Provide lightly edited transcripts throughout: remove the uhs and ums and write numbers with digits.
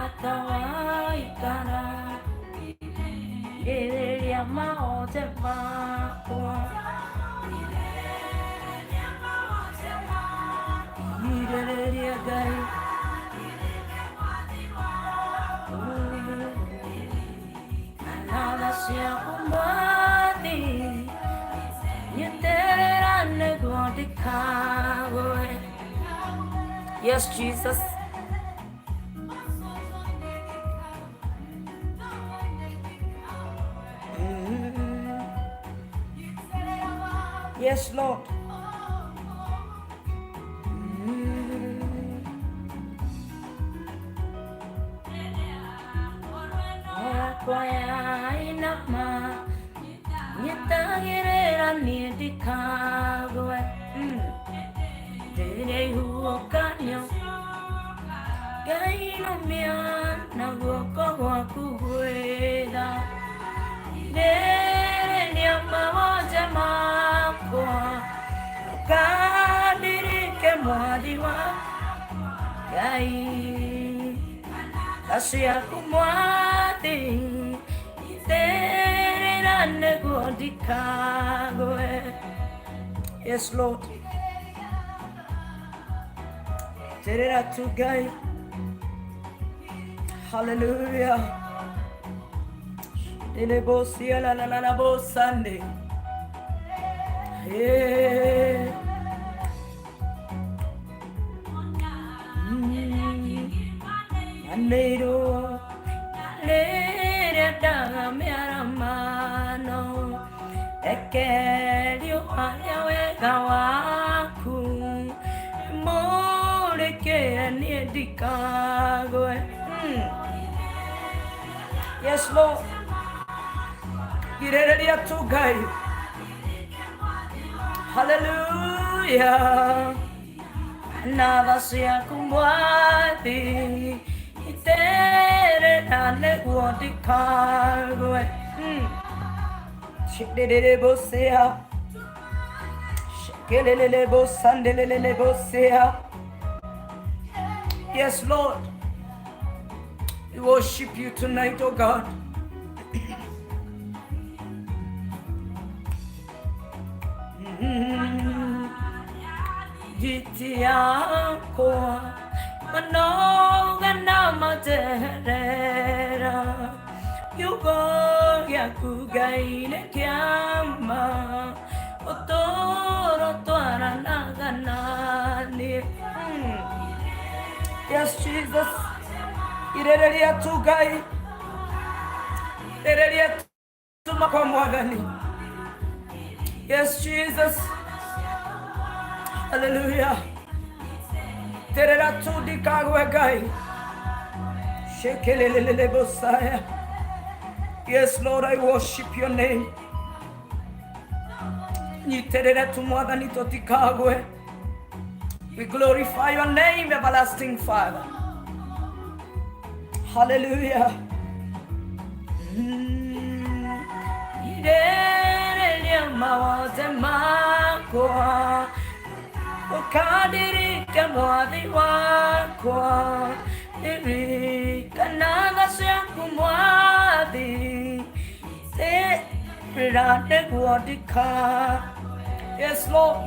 Mũrata wa ikara Girĩrĩria mahote makwa. Girĩrĩria Ngai. Kana ciaku mwathi nyiterera nĩguo ndikagwe. Yes, Jesus. Yes, Lord. Yakwa yainama nyitagĩrĩra niĩ ndikagwe. Ndĩrĩhuũkanio Ngai nũmia na guoko gwaku gwĩtha. Rĩrĩria mawonje makwa ũkandirike mwathi wa Ngai tha ciaku mwathi itĩrĩra nĩguo ndikagwe. Yes, Lord. Terera tu Ngai. Hallelujah. Lelebosia la la la la bo Sunday. Hey. Aneiro rĩrĩa ndaga mĩaramano reke riũa rĩa wega waku rĩmũrĩkĩre niĩ ndikagwe. Yes, Lord. Girĩrĩria tu Ngai. Hallelujah. Na tha ciaku mwathi iterera nĩguo ndikagwe. Shikiriribosia. Shikilililebosandelelelebosia. Yes, Lord. We worship you tonight, oh God. Giti yakwa manoga na materera kiugo gĩaku Ngai nĩ kĩama ũtũũro twaranaga naniĩ. Yes, Jesus. Irĩrĩria tu Ngai. Irĩrĩria tu makwa Mwathani. Yes, Jesus. Hallelujah. Terera tu ndikagwe Ngai. Shekelelelele bosaya. Yes, Lord, I worship your name. Nyiterere tu Mwathani tũtikagwe. We glorify your name, everlasting Father. Hallelujah. Irĩrĩria mawathe makwa ũkandirike mwathi wakwa ririkana tha ciaku mwathi rĩra nĩguo ndika. Yes, Lord.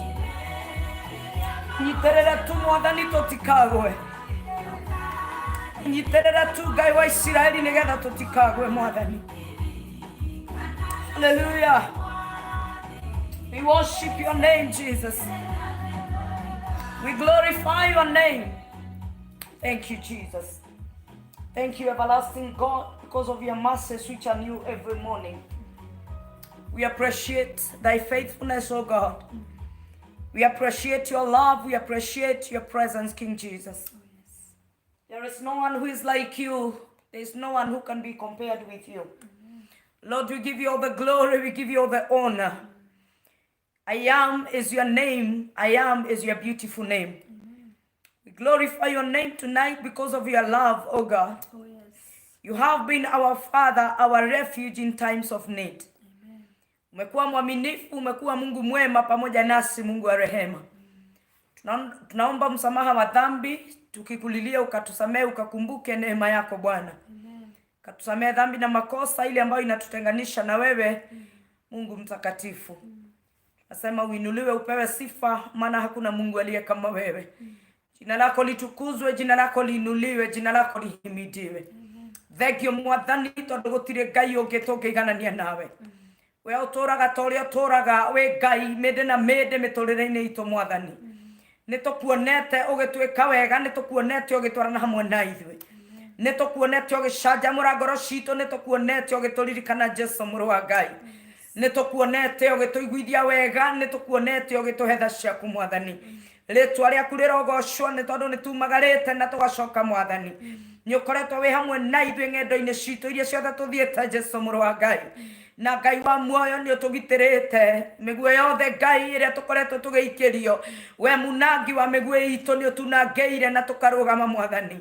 Nyiterera tu Mwathani tũtikagwe. Nyiterera tu Ngai wa Isiraeli nĩgetha tũtikagwe Mwathani. Hallelujah. We worship your name, Jesus. We glorify your name. Thank you, Jesus. Thank you, everlasting God, because of your mercies which are new every morning. We appreciate thy faithfulness, O God. We appreciate your love. We appreciate your presence, King Jesus. There is no one who is like you. There is no one who can be compared with you. Lord, we give you all the glory. We give you all the honor. I am is your name. I am is your beautiful name. We glorify your name tonight because of your love, O God. Oh, yes. You have been our Father, our refuge in times of need. Umekuwa mwaminifu, umekuwa Mungu mwema pamoja nasi, Mungu wa rehema. Tunaomba msamaha wa dhambi, tukikulilia ukatusamehe, ukakumbuke neema yako Bwana. Katusamehe dhambi na makosa ile ambayo inatutenganisha na wewe, Mungu mtakatifu. Nasema uinuliwe, upewe sifa, maana hakuna Mungu aliye kama wewe. Jina lako litukuzwe, jina lako liinuliwe, jina lako lihimidiwe. Thengio Mwathani tondu gutire Ngai ungi tungĩiganania nawe. We ũtũraga ta ũrĩa ũtũraga wĩ Ngai mĩndĩ na mĩndĩ mĩtũrĩre-inĩ itũ Mwathani. Nĩ tũkuonete ũgĩtwĩka wega, nĩ tũkuonete ũgĩtwarana hamwe na ithuĩ. Nĩ tũkuonete ũgĩcanjamũra ngoro citũ, nĩ tũkuonete ũgĩtũririkana Jesu mũrũ wa Ngai. Nĩ tũkuonete ũgĩtũiguithia wega, nĩ tũkuonete ũgĩtũhe tha ciaku Mwathani. Rĩtwa rĩaku rĩrogocwo nĩ tondũ nĩ tumagarĩte na tũgacoka Mwathani. Nĩ ũkoretwo wĩ hamwe na ithuĩ ng'endo-inĩ citũ iria ciothe tũthiĩte Jesu mũrũ wa Ngai. Na Ngai wa muoyo nĩ ũtũgitĩrĩte mĩguĩ yothe Ngai ĩrĩa tũkoretwo tũgĩikĩrio. We munangi wa mĩguĩ itũ nĩ ũtunangĩire na tũkarũgama Mwathani.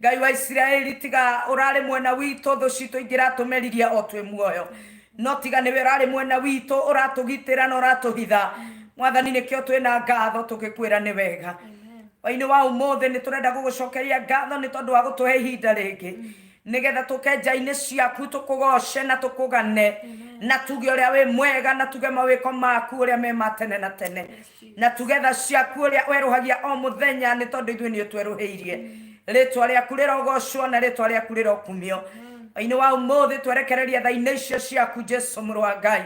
Ngai wa Isiraeli tiga ũrarĩ mwena witũ thũ citũ ingĩratũmeririe o twĩ muoyo. No tiga nĩwe ũrarĩ mwena witũ ũratũgitĩra na ũratũhitha. Mwathani nĩkĩo twĩna ngatho tũgĩkwĩra nĩ wega. Hwaĩ-inĩ wa ũmũthĩ nĩ tũrenda gũgũcokeria ngatho nĩ tondũ wa gũtũhe ihinda rĩngĩ nĩgetha tũke nja-inĩ ciaku tũkũgoce na tũkũgane na tuge ũrĩa wĩ mwega na tuge mawĩko maku ũrĩa me ma tene na tene na tuge tha ciaku ũrĩa werũhagia o mũthenya nĩ tondũ ithuĩ nĩ ũtwerũhĩirie. Rĩtwa rĩaku rĩrogocwo na rĩtwa rĩaku rĩrokumio. Hwaĩ-inĩ wa ũmũthĩ twerekereria tha-inĩ icio ciaku Jesu mũrũ wa Ngai.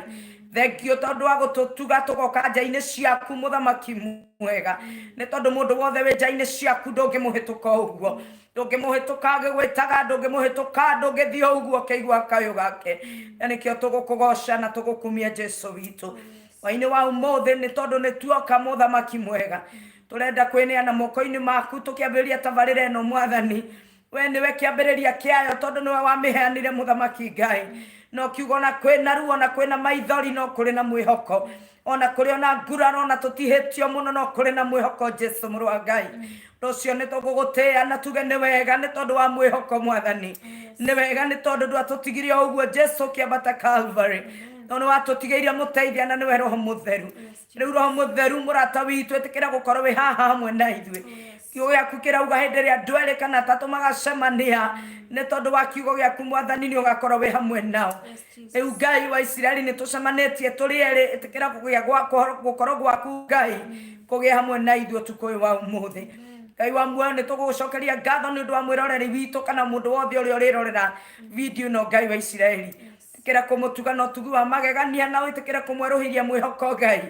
Thengio tondũ wa gũtũtuga tũgoka nja-inĩ ciaku mũthamaki mwega. Nĩ tondũ mũndũ wothe wĩ nja-inĩ ciaku ndũngĩmũhĩtũka ũguo. Ndũngĩmũhĩtũka agĩgwĩtaga, ndũngĩmũhĩtũka ndũngĩthiĩ ũguo ũkĩigua kayũ gake. Na nĩkĩo tũgũkũgoca na tũgũkumia Jesu witũ. Hwaĩ-inĩ wa ũmũthĩ nĩ tondũ nĩ tuoka mũthamaki mwega. Tũrenda kwĩneana moko-inĩ maku tũkĩambĩrĩria tabarĩra ĩno Mwathani. We nĩwe kĩambĩrĩria kĩayo tondũ nĩwe wamĩheanire mũthamaki Ngai. No kiugo ona kwĩna ruo na kwĩna maithori no kũrĩ na mwĩhoko. Ona kũrĩ ona nguraro na tũtihĩtio mũno no kũrĩ na mwĩhoko Jesu mũrũ wa Ngai. Ũndũ ũcio nĩ tũgũgũtĩĩa na tuge nĩ wega nĩ tondũ wa mwĩhoko Mwathani. Nĩ wega nĩ tondũ ndwatũtigire o ũguo Jesu ũkĩambata Calvary. No nĩ watũtigĩirie mũteithia na nĩwe Roho Mũtheru. Rĩu Roho Mũtheru mũrata witũ ĩtĩkĩra gũkorwo wĩ haha hamwe na ithuĩ. Kiugo gĩaku kĩrauga hĩndĩ ĩrĩa andũ erĩ kana atatũ magacemania nĩ tondũ wa kiugo gĩaku Mwathani nĩ ũgakorwo wĩ hamwe nao. Rĩu Ngai wa Isiraeli nĩ tũcemanĩtie tũrĩ erĩ, ĩtĩkĩra kũgĩa gũkorwo gwaku Ngai kũgĩa hamwe na ithuĩ ũtukũ ũyũ wa ũmũthĩ. Ngai wa muoyo nĩ tũgũgũcokeria ngatho nĩ ũndũ wa mwĩroreri witũ kana mũndũ wothe ũrĩa ũrĩrorera video ĩno Ngai wa Isiraeli. Ĩtĩkĩra kũmũtuga na ũtugi wa magegania na wĩtĩkĩre kũmwerũhĩria mwĩhoko Ngai.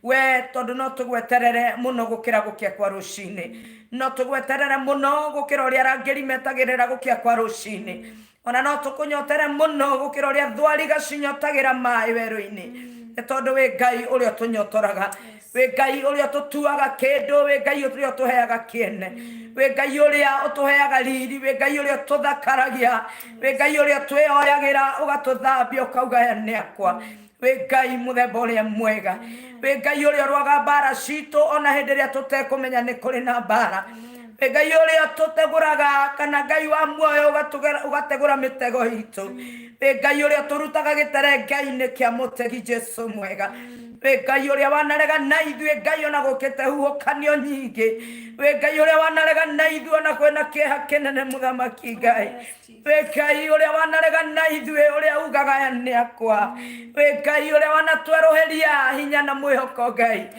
We tondũ no tũgweterere mũno gũkĩra gũkĩa kwa rũcinĩ. No tũgweterere mũno gũkĩra ũrĩa arangĩri metagĩrĩra gũkĩa kwa rũcinĩ. Ona no tũkũnyotere mũno gũkĩra ũrĩa thwariga cinyotagĩra maĩ werũ-inĩ. Nĩ tondũ wĩ Ngai ũrĩa ũtũnyotoraga. Wĩ Ngai ũrĩa ũtũtuaga kĩndũ, wĩ Ngai ũrĩa ũtũheaga kĩene, wĩ Ngai ũrĩa ũtũheaga riri, wĩ Ngai ũrĩa ũtũthakaragia, wĩ Ngai ũrĩa ũtwĩoyagĩra ũgatũthambia ũkauga aya nĩ akwa. Wĩ Ngai mũthemba ũrĩa mwega, wĩ Ngai ũrĩa ũrũaga mbara citũ ona hĩndĩ ĩrĩa tũtekũmenya nĩ kũrĩ na mbara. Wĩ Ngai ũrĩa ũtũtegũraga kana Ngai wa muoyo ũgategũra mĩtego itũ. Wĩ Ngai ũrĩa ũtũrutaga gĩterenga-inĩ kĩa mũtegi Jesu mwega. Wĩ Ngai ũrĩa wanarega na ithuĩ Ngai ona gũkĩte huhũkanio nyingĩ. Wĩ Ngai ũrĩa wanarega na ithuĩ ona kwĩna kĩeha kĩnene mũthamaki Ngai. Wĩ Ngai ũrĩa wanarega na ithuĩ ũrĩa ugaga aya nĩ akwa. Wĩ Ngai ũrĩa wanatwerũhĩria hinya na mwĩhoko Ngai.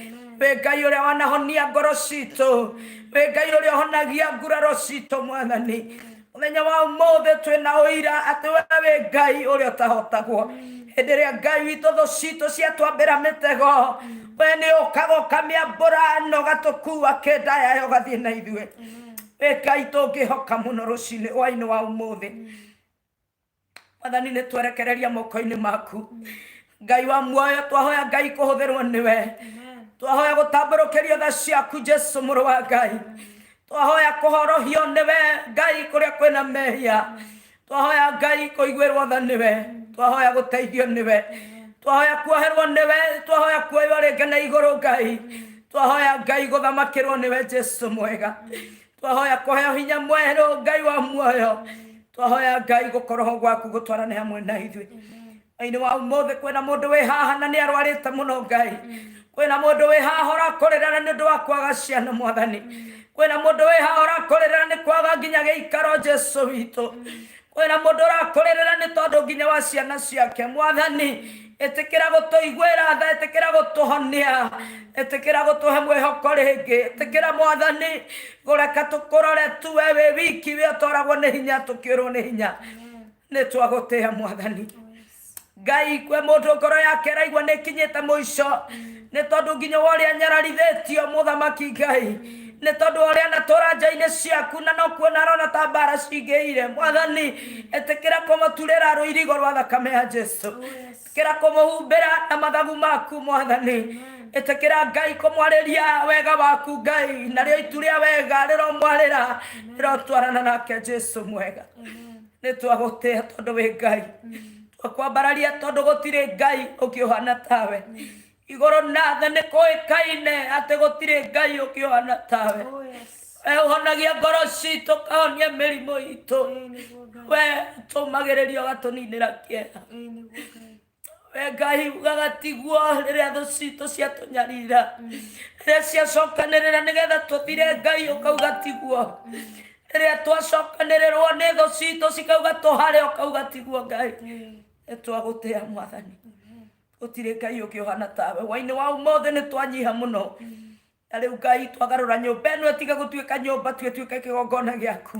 Wĩ Ngai ũrĩa wanahonia ngoro citũ. Wĩ Ngai ũrĩa ũhonagia nguraro citũ Mwathani. Mũthenya wa ũmũthĩ twĩna ũira atĩ we wĩ Ngai ũrĩa ũtahotagwo. Hĩndĩ ĩrĩa Ngai witũ thũ citũ ciatwambĩra mĩtego, we nĩ ũkaga ũkamĩambũra na ũgatũkua kĩndaya ũgathiĩ na ithuĩ. Wĩ Ngai tũngĩhoka mũno rũcinĩ hwaĩ-inĩ wa ũmũthĩ. Mwathani nĩ twerekereria moko-inĩ maku. Ngai wa muoyo twahoya Ngai kũhũthĩrwo nĩwe. Twahoya gũtambũrũkĩrio tha ciaku Jesu mũrũ wa Ngai. Twahoya kũhorohio nĩwe Ngai kũrĩa kwĩna mehia. Twahoya Ngai kũiguĩrwo tha nĩwe. Twahoya gũteithio nĩwe. Twahoya kuoherwo nĩwe. Twahoya kuoywo rĩngĩ na igũrũ Ngai. Twahoya Ngai gũthamakĩrwo nĩwe Jesu mwega. Twahoya kũheo hinya mwerũ Ngai wa muoyo. Twahoya Ngai gũkorwo gwaku gũtwarane hamwe na ithuĩ. Thĩinĩ wa ũmũthĩ kwĩna mũndũ wĩ haha na nĩ arwarĩte mũno Ngai. Kwĩna mũndũ wĩ haha ũrakũrĩra nĩ ũndũ wa kwaga ciana Mwathani. Kwĩna mũndũ wĩ haha ũrakũrĩra nĩ kwaga nginya gĩikaro Jesu witũ. Kwĩna mũndũ ũrakũrĩrĩra nĩ tondũ nginya wa ciana ciake Mwathani. Ĩtĩkĩra gũtũiguĩra tha, ĩtĩkĩra gũtũhonia, ĩtĩkĩra gũtũhe mwĩhoko rĩngĩ, ĩtĩkĩra Mwathani kũreka tũkũrore tu we wĩ wiki, we ũtwaragwo nĩ hinya tũkĩũrwo nĩ hinya. Nĩ twagũtĩa Mwathani Ngai. Kwĩ mũndũ ngoro yake ĩraigua nĩ ĩkinyĩte mũico nĩ tondũ nginya wa ũrĩa nyararithĩtio mũthamaki Ngai, nĩ tondũ wa ũrĩa anatũra nja-inĩ ciaku na no kuona arona ta mbara cingĩire. Mwathani, ĩtĩkĩra kũmũturĩra rũirigo rwa thakame ya Jesu, ĩtĩkĩra kũmũhumbĩra na mathagu maku Mwathani, ĩtĩkĩra Ngai kũmwarĩria wega waku Ngai, narĩo itu rĩa wega rĩromwarĩra, rĩrotwarana nake Jesu mwega. Nĩ twagũtĩa tondũ wĩ Ngai, twakwambararia tondũ gũtirĩ Ngai ũngĩ ũhana tawe. Igũrũ na thĩ nĩ kũĩkaine atĩ gũtirĩ Ngai ũngĩ ũhana tawe. Oh, yes. We ũhonagia ngoro citũ, ũkahonia mĩrimũ itũ. Ĩĩ nĩguo Ngai. We ũtũmagĩrĩria ũgatũninĩra kĩeha. Ĩĩ nĩguo Ngai. We Ngai ugaga tiguo rĩrĩa thũ citũ ciatũnyarira, rĩrĩa ciacokanĩrĩra nĩgetha tũthire, Ngai ũkauga tiguo. Rĩrĩa twacokanĩrĩrwo nĩ thũ citũ cikauga tũhare, ũkauga tiguo. Ngai, nĩ twagũtĩa Mwathani, gũtirĩ Ngai ũngĩ ũhana tawe. Hwainĩ wa ũmũthĩ nĩ twanyiha mũno, na rĩu Ngai twagarũra nyũmba ĩno ĩtige gũtuĩka nyũmba tu, ĩtuĩke kĩgongona gĩaku.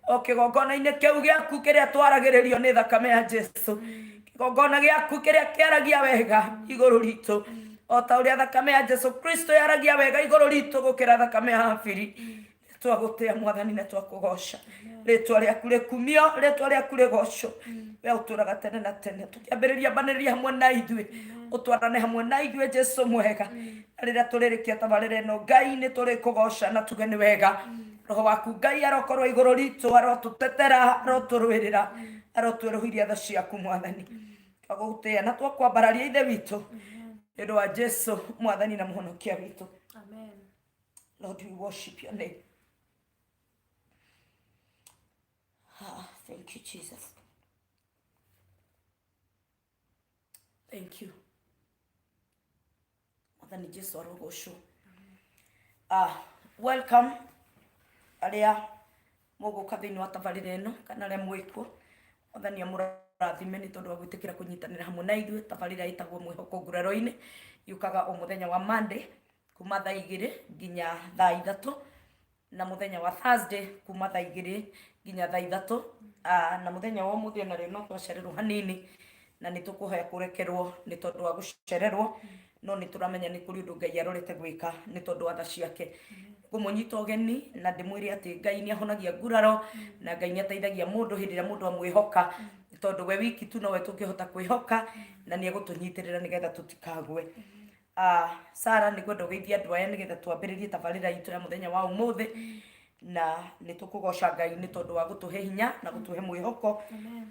O kĩgongona-inĩ kĩu gĩaku kĩrĩa twaragĩrĩrio nĩ thakame ya Jesu, kĩgongona gĩaku kĩrĩa kĩaragia wega igũrũ ritũ o ta ũrĩa thakame ya Jesu Kristo yaragia wega igũrũ ritũ gũkĩra thakame ya Habili. Twagũtĩa Mwathani na twakũgoca, rĩtwa rĩaku rĩkumio, rĩtwa rĩaku rĩgocwo, we ũtũraga tene na tene. Tũkĩambĩrĩria mbanĩrĩria hamwe na ithuĩ, ũtwarane hamwe na ithuĩ Jesu mwega, na rĩrĩa tũrĩrĩkia tabarĩra ĩno Ngai nĩ tũrĩkũgoca na tuge nĩ wega. Roho waku Ngai arokorwo igũrũ ritũ, arotũtetera, arotũrũĩrĩra, arotwerũhĩria tha ciaku Mwathani. Twagũtĩa na twakwambararia Ithe witũ nĩ ũndũ wa Jesu Mwathani na Mũhonokia witũ. Amen. Lord, we worship your name. Ah, thank you, Jesus. Thank you. Mwathani Jesu arogocwo. Ah, welcome arĩa mũgũka thĩinĩ wa tabarĩra ĩno kana arĩa mwĩkuo. Mwathani amũrathime nĩ tondũ wa gwĩtĩkĩra kũnyitanĩra hamwe na ithuĩ. Tabarĩra ĩtagwo Mwĩhoko Nguraro-inĩ, yũkaga o mũthenya wa Monday kuma thaa 2 nginya thaa 3, na mũthenya wa Thursday kuma thaa 2 nginya thaa 3. Na mũthenya wa ũmũthĩ onarĩo no twacererwo hanini, na nĩ tũkũhoya kũrekerwo nĩ tondũ wa gũcererwo, no nĩ tũramenya nĩ kũrĩ ũndũ Ngai arorete gwĩka nĩ tondũ wa tha ciake. Ngũmũnyita ũgeni na ndĩmwĩre atĩ Ngai nĩ ahonagia nguraro, na Ngai nĩ ateithagia mũndũ hĩndĩ ĩrĩa mũndũ amwĩhoka, nĩ tondũ we wiki tu nowe tũngĩhota kwĩhoka, na nĩ egũtũnyitĩrĩra nĩgetha tũtikagwe. Sara, nĩ ngwenda ũgeithie andũ aya nĩgetha twambĩrĩrie tabarĩra itũ ya mũthenya wa ũmũthĩ, na nĩ tũkũgoca Ngai nĩ tondũ wa gũtũhe hinya na gũtũhe mwĩhoko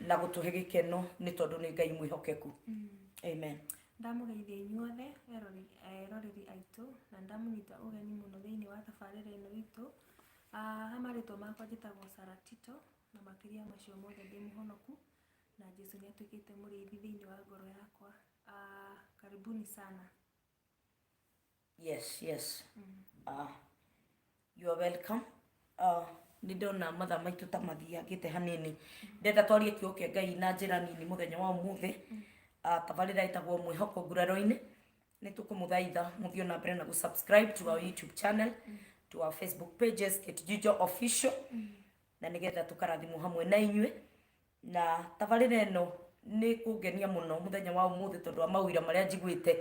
na gũtũhe gĩkeno nĩ tondũ nĩ Ngai mwĩhokeku. Amen. Ndamũgeithia inyuothe eroreri aitũ, na ndamũnyita ũgeni mũno thĩinĩ wa tabarĩra ĩno itũ. Ha marĩtwa makwa njĩtagwo Sarah Tito, na makĩria macio mothe ndĩ mũhonoku, na Jesu nĩ atuĩkĩte mũrĩithi thĩinĩ wa ngoro yakwa. Karibuni sana. Yes, yes. You are welcome. Nĩ ndona mathaa maitũ ta mathiangĩte hanini, ndenda twarie kiugo kĩa Ngai na njĩra nini mũthenya wa ũmũthĩ. Tabarĩra ĩtagwo Mwĩhoko Nguraro-inĩ. Nĩ tũkũmũthaitha mũthiĩ na mbere na gũ-subscribe to our YouTube channel, to our Facebook pages, Kate Jujo Official, na nĩgetha tũkarathimwo hamwe na inyuĩ. Na tabarĩra ĩno nĩ kũngenia mũno mũthenya wa ũmũthĩ tondũ wa mawĩra marĩa njiguĩte,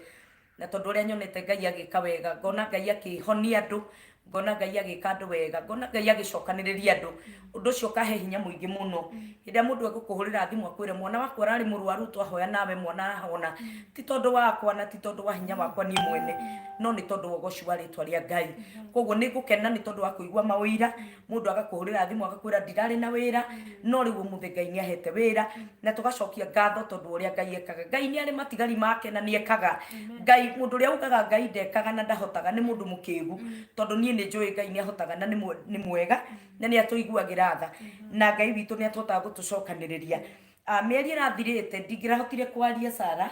na tondũ ũrĩa nyonete Ngai agĩka wega, ngona Ngai akĩhonia andũ, ngona Ngai agĩka andũ wega, ngona Ngai agĩcokanĩrĩria andũ. Ũndũ ũcio ũkahe hinya mũingĩ mũno. Hĩndĩ ĩrĩa mũndũ egũkũhũrĩra thimũ akwĩre mwana wakwa ararĩ mũrwaru, twahoya nawe mwana arahona, ti tondũ wakwa na ti tondũ wa hinya wakwa niĩ mwene, no nĩ tondũ wa ũgoci wa rĩtwa rĩa Ngai. Koguo nĩ ngũkena nĩ tondũ wa kũigua mawĩira, mũndũ agakũhũrĩra thimũ agakwĩra ndirarĩ na wĩra, no rĩu ũmũthĩ Ngai nĩ ahete wĩra, na tũgacokia ngatho tondũ wa ũrĩa Ngai ekaga. Ngai nĩ arĩ matigari make na nĩ ekaga. Ngai, mũndũ ũrĩa ugaga Ngai ndekaga na ndahotaga nĩ mũndũ mũkĩgu, tondũ niĩ nĩ njũĩ Ngai nĩ ahotaga na nĩ mwega na nĩ atũiguagĩra tha, na Ngai witũ nĩ atũhotaga gũtũcokanĩrĩria. Mĩeri ĩrathirĩte ndingĩrahotire kwaria Sara,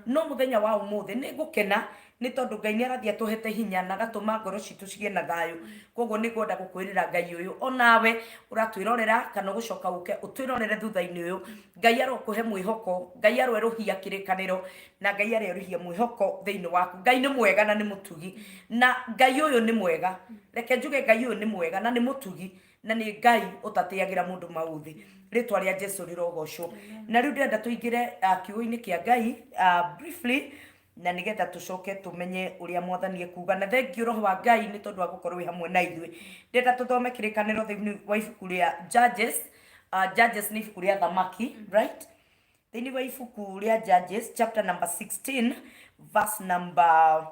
no mũthenya wa ũmũthĩ nĩ ngũkena nĩ tondũ Ngai nĩ arathiĩ atũhete hinya na agatũma ngoro citũ cigĩe na thayũ. Koguo nĩ ngwenda gũkwĩrĩra Ngai ũyũ onawe ũratwĩrorera kana ũgũcoka ũke ũtwĩrorere thutha-inĩ ũyũ, Ngai arokũhe mwĩhoko, Ngai aroerũhia kĩrĩkanĩro na Ngai arerũhia mwĩhoko thĩinĩ waku. Ngai nĩ mwega na nĩ mũtugi, na Ngai ũyũ nĩ mwega. Reke njuge Ngai ũyũ nĩ mwega na nĩ mũtugi na nĩ Ngai ũtatĩagĩra mũndũ maũthĩ. Rĩtwa rĩa Jesu rĩrogocwo. Na rĩu ndĩrenda tũingĩre kiugo-inĩ kĩa Ngai briefly, na nĩgetha tũcoke tũmenye ũrĩa mwathani ekuga. Na thengiũ roho wa Ngai nĩ tondũ wa gũkorwo wĩ hamwe na ithuĩ. Ndĩrenda tũthome kĩrĩkanĩro thĩinĩ wa ibuku rĩa Judges. Judges nĩ ibuku rĩa thamaki, right? Thĩinĩ wa ibuku rĩa Judges chapter number 16 verse number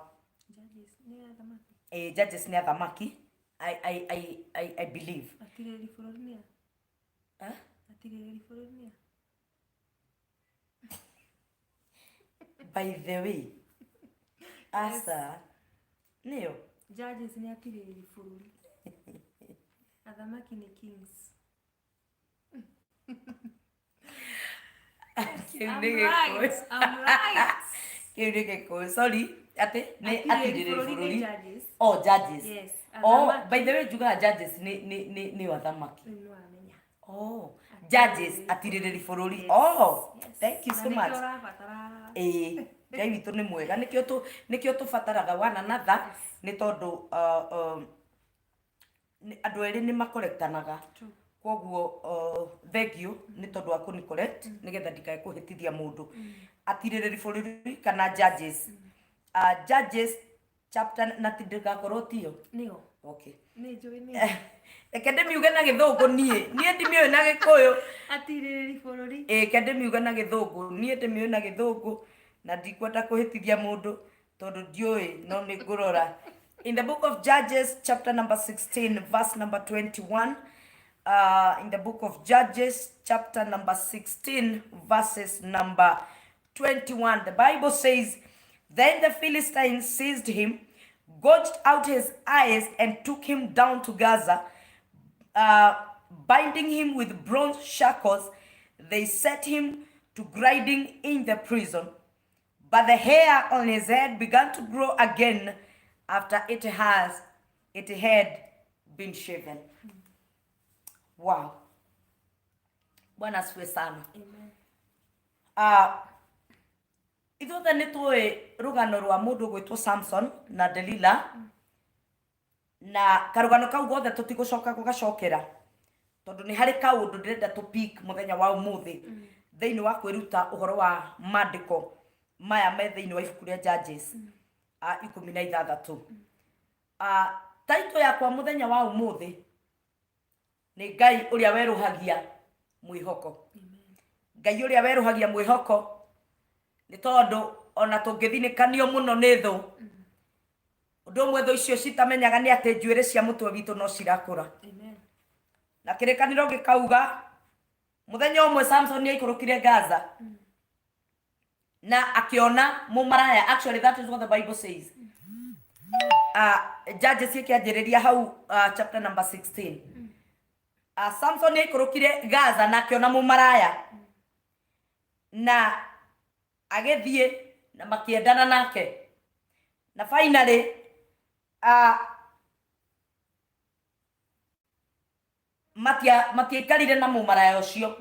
Judges nĩ athamaki. Judges nĩ athamaki. I believe. Atirĩrĩri bũrũri nĩ a? Huh? Atirĩrĩri bũrũri nĩ a? By the way, asa nĩyo Judges nĩ atirĩrĩri bũrũri. Athamaki nĩ kings. Kĩu I'm nĩ Gĩkũyũ. right. I'm right. Kĩu nĩ Gĩkũyũ. Sorry, atĩ nĩ Atirĩrĩri atirĩrĩri bũrũri nĩ bũrũri. judges. Oh, judges. Yes. Oh, Athamaki. by the way njugaga judges nĩ athamaki. Rĩu nĩ wamenya. Oh, judges atirĩrĩri bũrũri. Yes. Oh, Yes. thank you so Na much. nĩkĩo ũrabatara. Ĩĩ, Ngai witũ nĩ mwega. Nĩkĩo tũbataraga one another nĩ tondũ andũ erĩ nĩ makorektanaga. True. Koguo thank you nĩ tondũ wa kũni correct nĩgetha ndikae kũhĩtithia mũndũ. Atirĩrĩri bũrũri kana judges. Judges chapter na ti ndĩgakorwo tiyo. Nĩyo. Okay. Nĩ njũĩ nĩyo. Reke ndĩmiuge na gĩthũngũ niĩ. Niĩ ndimĩũĩ na gĩkũyũ. Atirĩrĩri bũrũri. Ĩĩ reke ndĩmiuge na gĩthũngũ. Niĩ ndĩmĩũĩ na gĩthũngũ na ndikwenda kũhĩtithia mũndũ tondũ ndiũĩ no nĩ ngũrora. In the book of Judges chapter number 16 verse number 21. In the book of Judges chapter number 16 verses number 21, the Bible says, Then the Philistines seized him, gouged out his eyes, and took him down to Gaza, binding him with bronze shackles. They set him to grinding in the prison. But the hair on his head began to grow again after it had been shaven. Wow. Bwana asifiwe sana. Amen. Ithuothe nĩ tũĩ rũgano rwa mũndũ gwĩtwo Samson na Delila, na karũgano kau gothe tũtigũcoka gũgacokera tondũ nĩ harĩ kaũndũ ndĩrenda tũ pick mũthenya wa ũmũthĩ thĩinĩ wa kwĩruta ũhoro wa maandĩko maya me thĩinĩ wa ibuku rĩa Judges 16. Title yakwa mũthenya wa ũmũthĩ nĩ Ngai ũrĩa werũhagia mwĩhoko. Ngai ũrĩa werũhagia mwĩhoko nĩ tondũ ona tũngĩthinĩkanio mũno nĩ thũ, ũndũ ũmwe thũ icio citamenyaga nĩ atĩ njuĩrĩ cia mũtwe witũ no cirakũra. Amen. Na kĩrĩkanĩro gĩkauga mũthenya ũmwe Samson nĩ aikũrũkire Gaza na akĩona mũmaraya. Actually that is what the Bible says. Judges ĩkĩanjĩrĩria hau chapter number 16. Samson nĩ aikũrũkire Gaza na akĩona mũmaraya na agĩthiĩ na makĩendana nake, na finally matiaikarire na mũmaraya ũcio,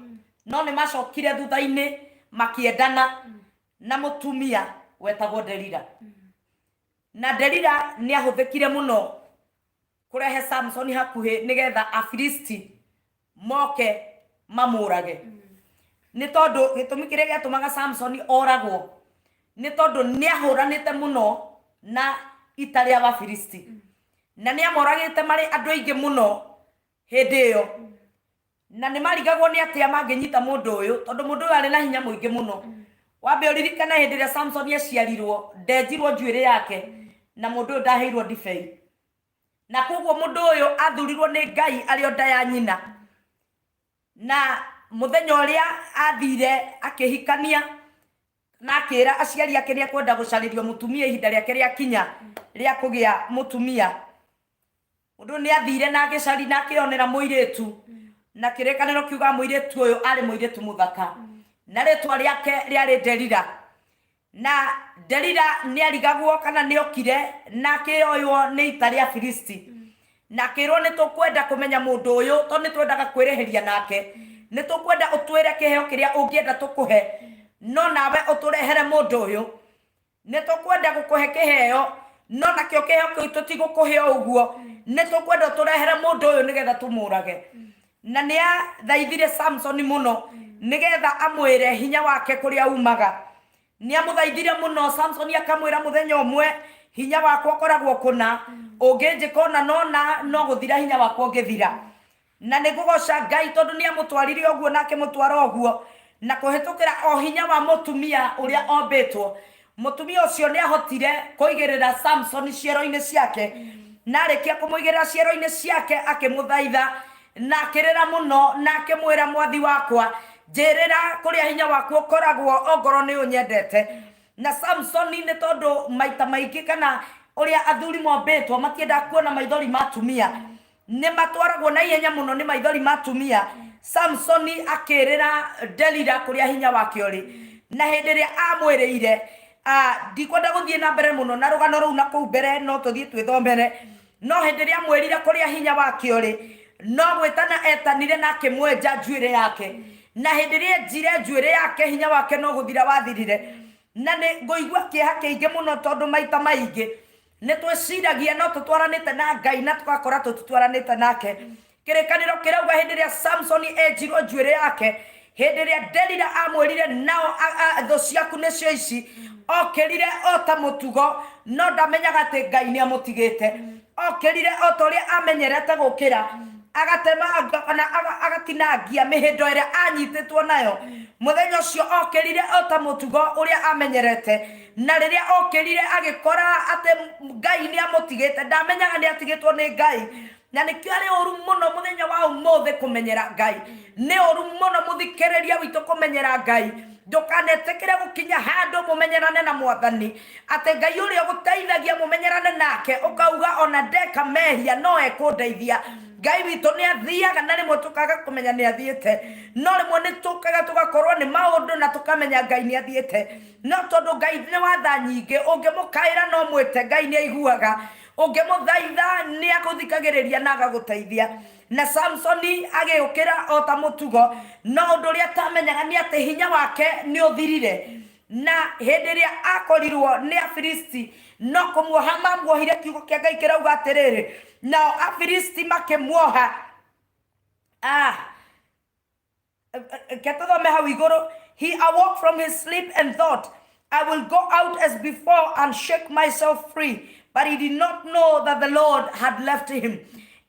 no nĩ macokire thutha-inĩ makĩendana na mũtumia wetagwo Delila. Na Delila nĩ ahũthĩkire mũno kũrehe Samson hakuhĩ nĩgetha Afilisti moke mamũrage. Nĩ tondũ gĩtũmi kĩrĩa gĩatũmaga Samson oragwo nĩ tondũ nĩ ahũranĩte mũno na ita rĩa Afilisti na nĩ amoragĩte marĩ andũ aingĩ mũno hĩndĩ ĩyo, na nĩ marigagwo nĩ atĩa mangĩnyita mũndũ ũyũ tondũ mũndũ ũyũ arĩ na hinya mũingĩ mũno. Wambe ũririkane hĩndĩ ĩrĩa Samson aciarirwo ndenjirwo njuĩrĩ yake na mũndũ ũyũ ndaheirwo ndibei, na koguo mũndũ ũyũ athurirwo nĩ Ngai arĩ o nda ya nyina, na mũthenya ũrĩa athire akĩhikania na akĩra aciari ake nĩ ekwenda gũcarĩrio mũtumia ihinda rĩake rĩakinya rĩa kũgĩa mũtumia, mũndũ nĩ athire na agĩcari na akĩonera mũirĩtu, na kĩrĩkanĩro kiuga mũirĩtu ũyũ arĩ mũirĩtu mũthaka. Na rĩtwa rĩake rĩarĩ Delila. Na Delila nĩ arigagwo kana nĩ okire na akĩoywo nĩ ita rĩa Filisti. Na akĩrwo nĩ tũkwenda kũmenya mũndũ ũyũ tondũ nĩ twendaga kwĩrĩhĩria nake. Nĩ tũkwenda ũtwĩre kĩheo kĩrĩa ũngĩenda tũkũhe, no nawe ũtũrehere mũndũ ũyũ. Nĩ tũkwenda gũkũhe kĩheo, no nakĩo kĩheo kĩu tũtigũkũhe o ũguo. Nĩ tũkwenda ũtũrehere mũndũ ũyũ nĩgetha tũmũrage. Na nĩ athaithire Samsoni mũno nĩgetha amwĩre hinya wake kũrĩa umaga. Nĩ amũthaithire mũno Samsoni akamwĩra mũthenya ũmwe hinya wakwa ũkoragwo kũna, ũngĩnjĩka ũna nona no gũthira hinya wakwa ũngĩthira. Na nĩ ngũgoca Ngai tondũ nĩ amũtwarire ũguo na akĩmũtwara ũguo na kũhĩtũkĩra o hinya wa mũtumia ũrĩa ombĩtwo. Mũtumia ũcio nĩ ahotire kũigĩrĩra Samsoni ciero-inĩ ciake, na arĩkia kũmũigĩrĩra ciero-inĩ ciake akĩmũthaitha na akĩrĩra mũno na akĩmwĩra, mwathi wakwa, njĩrĩra kũrĩa hinya waku ũkoragwo ongorwo nĩ ũnyendete. Na Samsoni nĩ tondũ maita maingĩ kana ũrĩa athuri mombĩtwo matiendaga kuona maithori ma atumia, nĩ matwaragwo na ihenya mũno nĩ maithori ma atumia. Samsoni akĩrĩra Delila kũrĩa hinya wake ũrĩ, na hĩndĩ ĩrĩa amwĩrĩire, ndikwenda gũthiĩ na mbere mũno na rũgano rũu na kũu mbere, no tũthiĩ twĩthomere. No hĩndĩ ĩrĩa amwĩrire kũrĩa hinya wake ũrĩ, no gwĩtana etanire na akĩmwenja njuĩrĩ yake. Na hĩndĩ ĩrĩa enjire njuĩrĩ yake, hinya wake no gũthira wathirire. Na nĩ ngũigua kĩeha kĩingĩ mũno tondũ maita maingĩ nĩ twĩciragia no tũtwaranĩte na Ngai na tũgakora tũtitwaranĩte nake. Kĩrĩkanĩro kĩrauga hĩndĩ ĩrĩa Samsoni enjirwo njuĩrĩ yake, hĩndĩ ĩrĩa Delila amwĩrire nao thũ ciaku nĩcio ici, okĩrire o ta mũtugo, no ndamenyaga atĩ Ngai nĩ amũtigĩte. Okĩrire o ta ũrĩa amenyerete gũkĩra, agatemanga kana agatinangia mĩhĩndo ĩrĩa anyitĩtwo nayo. Mũthenya ũcio okĩrire o ta mũtugo ũrĩa amenyerete, na rĩrĩa okĩrire agĩkora atĩ Ngai nĩ amũtigĩte. Ndamenyaga nĩ atigĩtwo nĩ Ngai. Na nĩkĩo arĩ ũru mũno mũthenya wa ũmũthĩ kũmenyera Ngai. Nĩ ũru mũno mũthikĩrĩria witũ kũmenyera Ngai. Ndũkanetĩkĩre gũkinya handũ mũmenyerane na Mwathani, atĩ Ngai ũrĩa ũgũteithagia mũmenyerane nake ũkauga ona ndeka mehia no ekũndeithia. Ngai witũ nĩ athiaga, na rĩmwe tũkaga kũmenya nĩ athiĩte, no rĩmwe nĩ tũkaga tũgakorwo nĩ maũndũ na tũkamenya Ngai nĩ athiĩte. No tondũ Ngai nĩ wa tha nyingĩ, ũngĩmũkaĩra no mwĩte, Ngai nĩ aiguaga. Ũngĩmũthaitha nĩ agũthikagĩrĩria na agagũteithia. Na Samsoni agĩũkĩra o ta mũtugo, no ũndũ ũrĩa atamenyaga nĩ atĩ hinya wake nĩ ũthirire. Na hĩndĩ ĩrĩa akorirwo nĩ Afilisti no kũmuoha mamuohire, kiugo kĩa Ngai kĩrauga atĩrĩrĩ, nao Afilisti makĩmuoha. Reke tũthome hau igũrũ. He awoke from his sleep and thought, I will go out as before and shake myself free. But he did not know that the Lord had left him.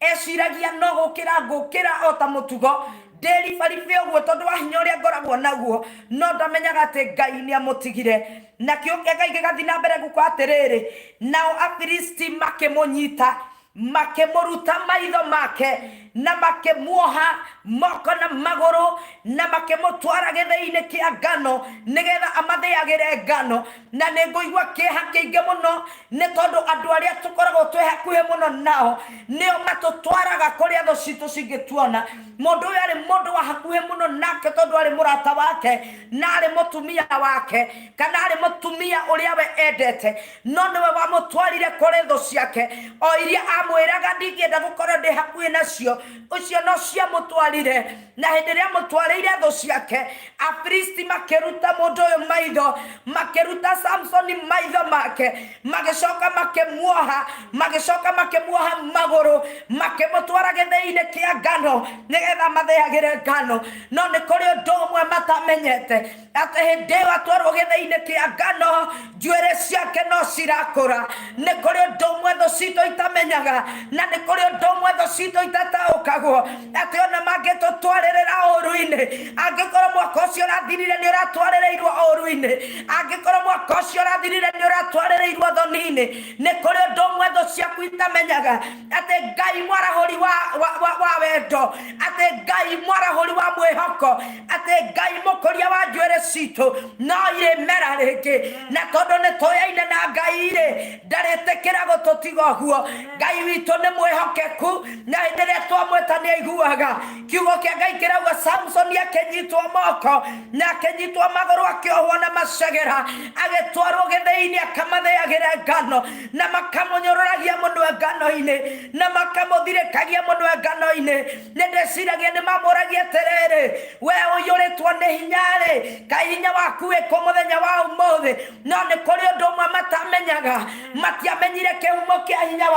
Eciragia no gũkĩra ngũkĩra o ta mũtugo ndĩribaribe ũguo tondũ wa hinya ũrĩa ngoragwo naguo, no ndamenyaga atĩ Ngai nĩ amũtigire. Na kĩo kĩa Ngai gĩgathiĩ na mbere gũkũ atĩrĩrĩ, nao Afilisti makĩmũnyita, makĩmũruta maitho make, na makĩmuoha moko na magũrũ, na makĩmũtwara gĩthĩi-inĩ kĩa ngano nĩgetha amathĩagĩre ngano. Na nĩ ngũigua kĩeha kĩingĩ mũno nĩ tondũ andũ arĩa tũkoragwo twĩ hakuhĩ mũno nao nĩo matũtwaraga kũrĩa thũ citũ cingĩtuona. Mũndũ ũyũ arĩ mũndũ wa hakuhĩ mũno nake tondũ arĩ mũrata wake na arĩ mũtumia wake, kana arĩ mũtumia ũrĩa we endete, no nĩwe wamũtwarire kũrĩ thũ ciake o iria amwĩraga ndingĩenda gũkorwo ndĩ hakuhĩ nacio, ũcio no ciamũtwarire. Na hĩndĩ ĩrĩa amũtwarĩire thũ ciake, Afilisti makĩruta mũndũ ũyũ maitho, makĩruta Samsoni maitho make, magĩcoka makĩmuoha, magĩcoka makĩmuoha magũrũ, makĩmũtwara gĩthĩi-inĩ kĩa ngano nĩgetha mathĩagĩre ngano. No nĩ kũrĩ ũndũ ũmwe matamenyete, atĩ hĩndĩ ĩyo atwarwo gĩthĩi-inĩ kĩa ngano, njuĩrĩ ciake no cirakũra. Nĩ kũrĩ ũndũ ũmwe thũ citũ itamenyaga, na nĩ kũrĩ ũndũ ũmwe thũ citũ itataũkagwo, atĩ ona mangĩtũtwarĩrĩra ũũru-inĩ, angĩkorwo mwaka ũcio ũrathirire nĩ ũratwarĩrĩirwo ũũru-inĩ, angĩkorwo mwaka ũcio ũrathirire nĩ ũratwarĩrĩirwo thoni-inĩ, nĩ kũrĩ ũndũ ũmwe thũ ciaku itamenyaga, atĩ Ngai mwarahũri wa wendo, atĩ Ngai mwarahũri wa mwĩhoko, atĩ Ngai mũkũria wa njuĩrĩ citũ no irĩmera rĩngĩ. Na tondũ nĩ tũyaine na Ngai rĩ, ndarĩtĩkĩra gũtũtiga ũguo. Ngai Witũ nĩ mwĩhokeku, na hĩndĩ ĩrĩa twamwĩta nĩ aiguaga. Kiugo kĩa Ngai kĩrauga Samsoni akĩnyitwo moko na akĩnyitwo magũrũ, akĩohwo na macegera, agĩtwarwo gĩthĩi-inĩ akamathĩagĩre ngano, na makamũnyũrũragia mũnwe ngano-inĩ, na makamũthirĩkagia mũnwe ngano-inĩ. Nĩ ndĩciragia nĩ mamũragia atĩrĩrĩ, we ũiyũrĩtwo nĩ hinya-rĩ, kaĩ hinya waku wĩ kũ mũthenya wa ũmũthĩ? No nĩ kũrĩ ũndũ ũmwe matamenyaga, matiamenyire kĩhumo kĩa hinya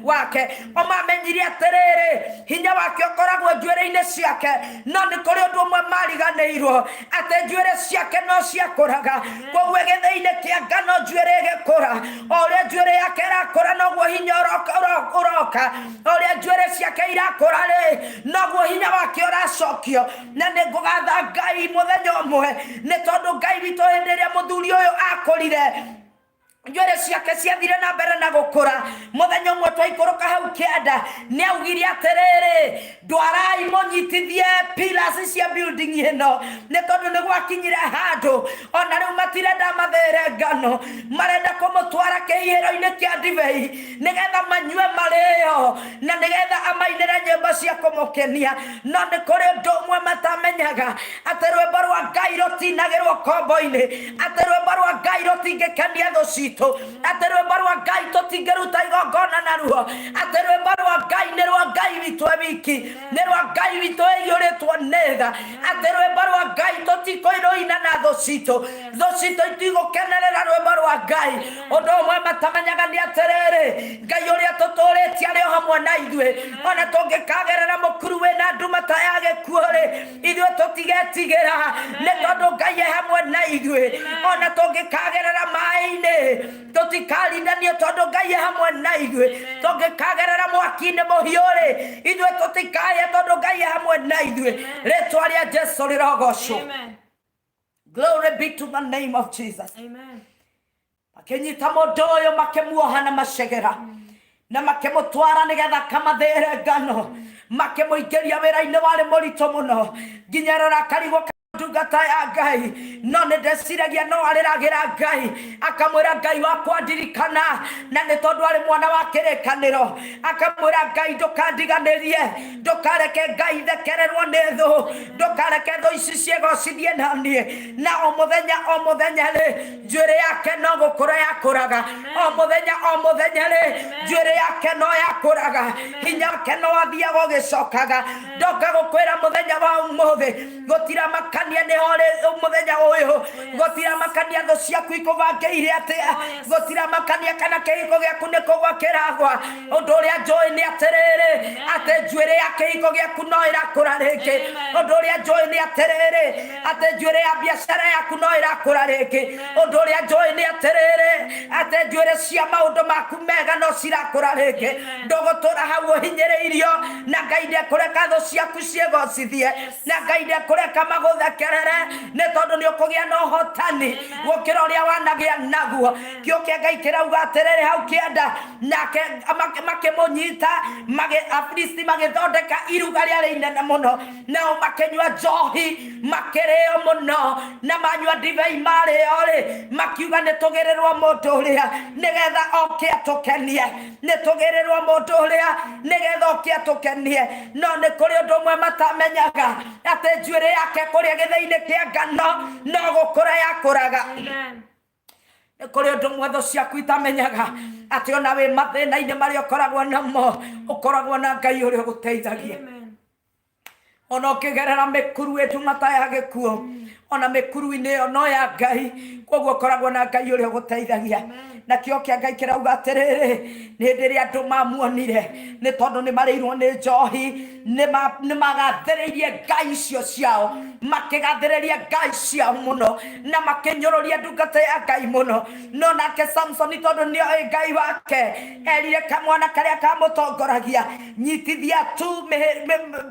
wake. O mamenyire atĩrĩrĩ, hinya wake ũkoragwo njuĩrĩ-inĩ ciake. No nĩ kũrĩ ũndũ ũmwe mariganĩirwo, atĩ njuĩrĩ ciake no ciakũraga. Koguo gĩthĩi-inĩ kĩa ngano njuĩrĩ ĩgĩkũra, o ũrĩa njuĩrĩ yake ĩrakũra noguo hinya ũroka, o ũrĩa njuĩrĩ ciake irakũra rĩ, noguo hinya wake ũracokio. Na nĩ ngũgatha Ngai mũthenya ũmwe, nĩ tondũ Ngai witũ hĩndĩ ĩrĩa mũthuri ũyũ akũrire, njuĩrĩ ciake ciathire na mbere na gũkũra. Mũthenya ũmwe twaikũrũka hau kĩanda, nĩ augire atĩrĩrĩ, ndwarai mũnyitithie pillars cia building ĩno, nĩ tondũ nĩ gwakinyire handũ ona rĩu matirenda mathere ngano, marenda kũmũtwara kĩhihĩro-inĩ kĩa ndibei nĩgetha manyue marĩo, na nĩgetha amainĩre nyĩmbo cia kũmũkenia. No nĩ kũrĩ ũndũ ũmwe matamenyaga, atĩ rwĩmbo rwa Ngai rũtinagĩrwo kombo-inĩ, atĩ rwĩmbo rwa Ngai rũtingĩkenia thũ citũ, atĩ rwĩmbo rwa Ngai tũtingĩruta igongona naruo, atĩ rwĩmbo rwa Ngai nĩ rwa Ngai witũ e wiki, nĩ rwa Ngai witũ ĩiyũrĩtwo nĩ tha, atĩ rwĩmbo rwa Ngai tũtikũrũina na thũ citũ, thũ citũ itigũkenerera rwĩmbo rwa Ngai. Ũndũ ũmwe matamenyaga nĩ atĩrĩrĩ, Ngai ũrĩa tũtũrĩtie arĩ o hamwe na ithuĩ, ona tũngĩkagerera mũkuru wĩna nduma ta ya gĩkuũ-rĩ, ithuĩ tũtigetigĩra, nĩ tondũ Ngai e hamwe na ithuĩ. Ona tũngĩkagerera maĩ-inĩ tũtikarindanio, tondũ Ngai e hamwe na ithuĩ. Tũngĩkagerera mwaki-inĩ mũhiũ-rĩ, ithuĩ tũtikahĩa, tondũ Ngai e hamwe na ithuĩ. Rĩtwa rĩa Jesu rĩrogocwo. Amen. Glory be to the name of Jesus. Amen. Makĩnyita mũndũ ũyũ, makĩmuoha na macegera, na makĩmũtwara nĩgetha akamathĩre ngano, makĩmũingĩria wĩra-inĩ warĩ mũritũ mũno, nginya rora akarigwo ndungata ya Ngai. No nĩ ndeciragia no arĩragĩra Ngai, akamwĩra, Ngai wakwa ndirikana, na nĩ tondũ arĩ mwana wa kĩrĩkanĩro, akamwĩra, Ngai ndũkandiganĩrie, ndũkareke Ngai thekererwo nĩ thũ, ndũkareke thũ ici ciĩgocithie na niĩ. Na o mũthenya o mũthenya rĩ, njuĩrĩ yake no gũkũra yakũraga, o mũthenya o mũthenya rĩ, njuĩrĩ yake no yakũraga, hinya wake no athiaga ũgĩcokaga. Ndoka gũkwĩra mũthenya wa ũmũthĩ, gũtiramakania nĩ horĩ mũthenya ũyũ, gũtiramakania thũ ciaku ikũbangĩire atĩa, gũtiramakania kana kĩhiko gĩaku nĩ kũgwa kĩragwa. Ũndũ ũrĩa njũĩ nĩ atĩrĩrĩ, atĩ njuĩrĩ ya kĩhiko gĩaku no ĩrakũra rĩngĩ. Ũndũ ũrĩa njũĩ nĩ atĩrĩrĩ, atĩ njuĩrĩ ya biacara yaku no ĩrakũra rĩngĩ. Ũndũ ũrĩa njũĩ nĩ atĩrĩrĩ, atĩ njuĩrĩ cia maũndũ maku mega no cirakũra rĩngĩ. Ndũgũtũra hau ũhinyĩrĩirio, na Ngai ndekũreka thũ ciaku ciĩgocithie, na Ngai ndekũreka magũthekerere, nĩ tondũ nĩ ũkũgĩa na ũhotani gũkĩra ũrĩa wanagĩa naguo. Kĩo kĩa Ngai kĩrauga atĩrĩrĩ hau kĩanda, nake makĩmũnyita, Afilisti magĩthondeka iruga rĩarĩ inene mũno, nao makĩnyua njohi, makĩrĩo mũno, na manyua ndibei marĩo rĩ, makiuga, nĩ tũgĩrĩrwo mũndũ ũrĩa nĩgetha oke atũkenie, nĩ tũgĩrĩrwo mũndũ ũrĩa nĩgetha oke atũkenie. No nĩ kũrĩ ũndũ ũmwe matamenyaga, atĩ njuĩrĩ yake kũrĩa gĩthĩi-inĩ kĩa ngano no gũkũra yakũraga. Amen. Nĩ kũrĩ ũndũ ũmwe thũ ciaku itamenyaga, atĩ ona wĩ mathĩna-inĩ marĩa ũkoragwo namo, ũkoragwo na Ngai ũrĩa ũgũteithagia. Amen. Ona ũkĩgerera mĩkuru ĩndumata ya gĩkuũ, ona mĩkuru-inĩ ĩyo no ya Ngai, koguo ũkoragwo na Ngai ũrĩa ũgũteithagia. Na kĩo kĩa Ngai kĩrauga atĩrĩrĩ, nĩ hĩndĩ ĩrĩa andũ mamuonire, nĩ tondũ nĩ marĩirwo nĩ njohi, nĩ magathĩrĩirie ngai icio ciao, makĩgathĩrĩria ngai ciao mũno, na makĩnyũrũria ndungata ya Ngai mũno. No nake Samsoni, tondũ nĩoĩ Ngai wake, erire kamwana karĩa kamũtongoragia, nyitithia tu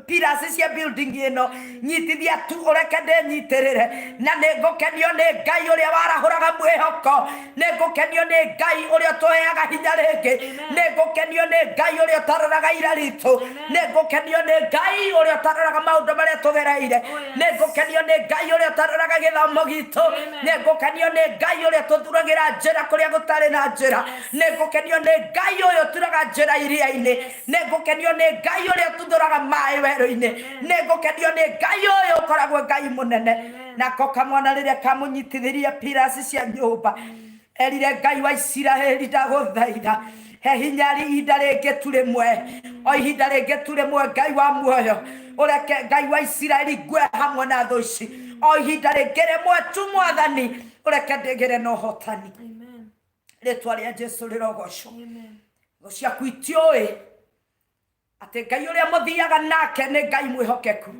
pillars cia building ĩno, nyitithia tu ũreke ndĩnyitĩrĩre. Na nĩ ngũkenio nĩ Ngai ũrĩa warahũraga mwĩhoko. Nĩ ngũkenio nĩ Ngai ũrĩa ũtũheaga hinya rĩngĩ. Nĩ ngũkenio nĩ Ngai ũrĩa ũtaroraga ira ritũ. Nĩ ngũkenio nĩ Ngai ũrĩa ũtaroraga maũndũ marĩa tũgereire. Nĩ ngũkenio nĩ Ngai ũrĩa ũtaroraga gĩthomo gitũ. Nĩ ngũkenio nĩ Ngai ũrĩa tũthuragĩra njĩra kũrĩa gũtarĩ na njĩra. Nĩ ngũkenio nĩ Ngai ũyũ ũturaga njĩra iria-inĩ. Nĩ ngũkenio nĩ Ngai ũrĩa ũtuthũraga maĩ werũ-inĩ. Nĩ ngũkenio nĩ Ngai ũyũ ũkoragwo Ngai mũnene. Nako kamwana rĩrĩa kamũnyitithirie pirasi cia nyũmba, erire Ngai wa Isiraeli, ndagũthaitha he hinya ihinda rĩngĩ tu rĩmwe, o ihinda rĩngĩ tu rĩmwe, Ngai wa muoyo, ũreke Ngai wa Isiraeli ngue hamwe na thũ ici, o ihinda rĩngĩ rĩmwe tu, Mwathani, ũreke ndĩgĩre na ũhotani. Amen. Rĩtwa rĩa Jesu rĩrogocwo. Amen. Thũ ciaku itiũĩ atĩ Ngai ũrĩa mũthiaga nake nĩ Ngai mwĩhokeku,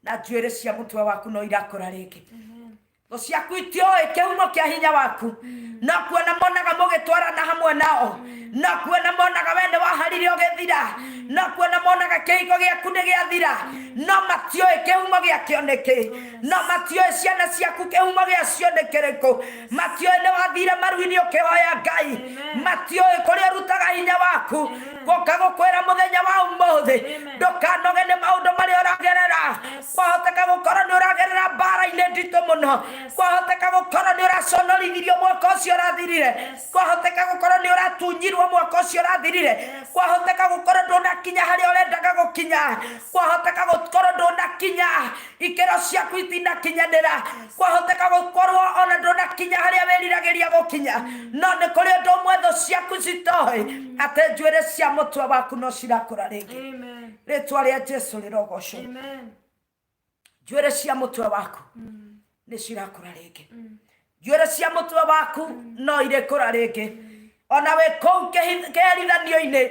na njuĩrĩ cia mũtwe waku no irakũra rĩngĩ. Amen. Thũ ciaku itiũĩ kĩhumo kĩa hinya waku, no kuona monaga mũgĩtwarana hamwe nao, no kuona monaga we nĩ waharire ũgĩthira, no kuona monaga kĩhiko gĩaku nĩ gĩathira, no matiũĩ kĩhumo gĩakĩo nĩ kĩ, no matiũĩ ciana ciaku kĩhumo gĩacio nĩ kĩrĩkũ, matiũĩ nĩ wathire maru-inĩ ũkĩhoya Ngai, matiũĩ kũrĩa ũrutaga hinya waku. Ngũka gũkwĩra mũthenya wa ũmũthĩ, ndũkanoge nĩ maũndũ marĩa ũragerera. Kwahoteka gũkorwo nĩ ũragerera mbara-inĩ nditũ mũno, kwahoteka gũkorwo nĩ ũraconorithirio mwaka ũcio ũrathirire, kwahoteka gũkorwo nĩ ũratunyirwo mwaka ũcio ũrathirire, kwahoteka gũkorwo ndũnakinya harĩa ũrendaga gũkinya, kwahoteka gũkorwo ndũnakinya ikĩro ciaku itinakinyanĩra, kwahoteka gũkorwo ona ndũnakinya harĩa wĩriragĩria gũkinya, no nĩ kũrĩ ũndũ ũmwe thũ ciaku citoĩ, atĩ njuĩrĩ cia mũtwe waku no cirakũra rĩngĩ. Amen. Rĩtwa rĩa Jesu rĩrogocwo. Amen. Njuĩrĩ cia mũtwe waku nĩ cirakũra rĩngĩ. Njuĩrĩ cia mũtwe waku no irĩkũra rĩngĩ, ona wĩ kũu kĩherithanio-inĩ,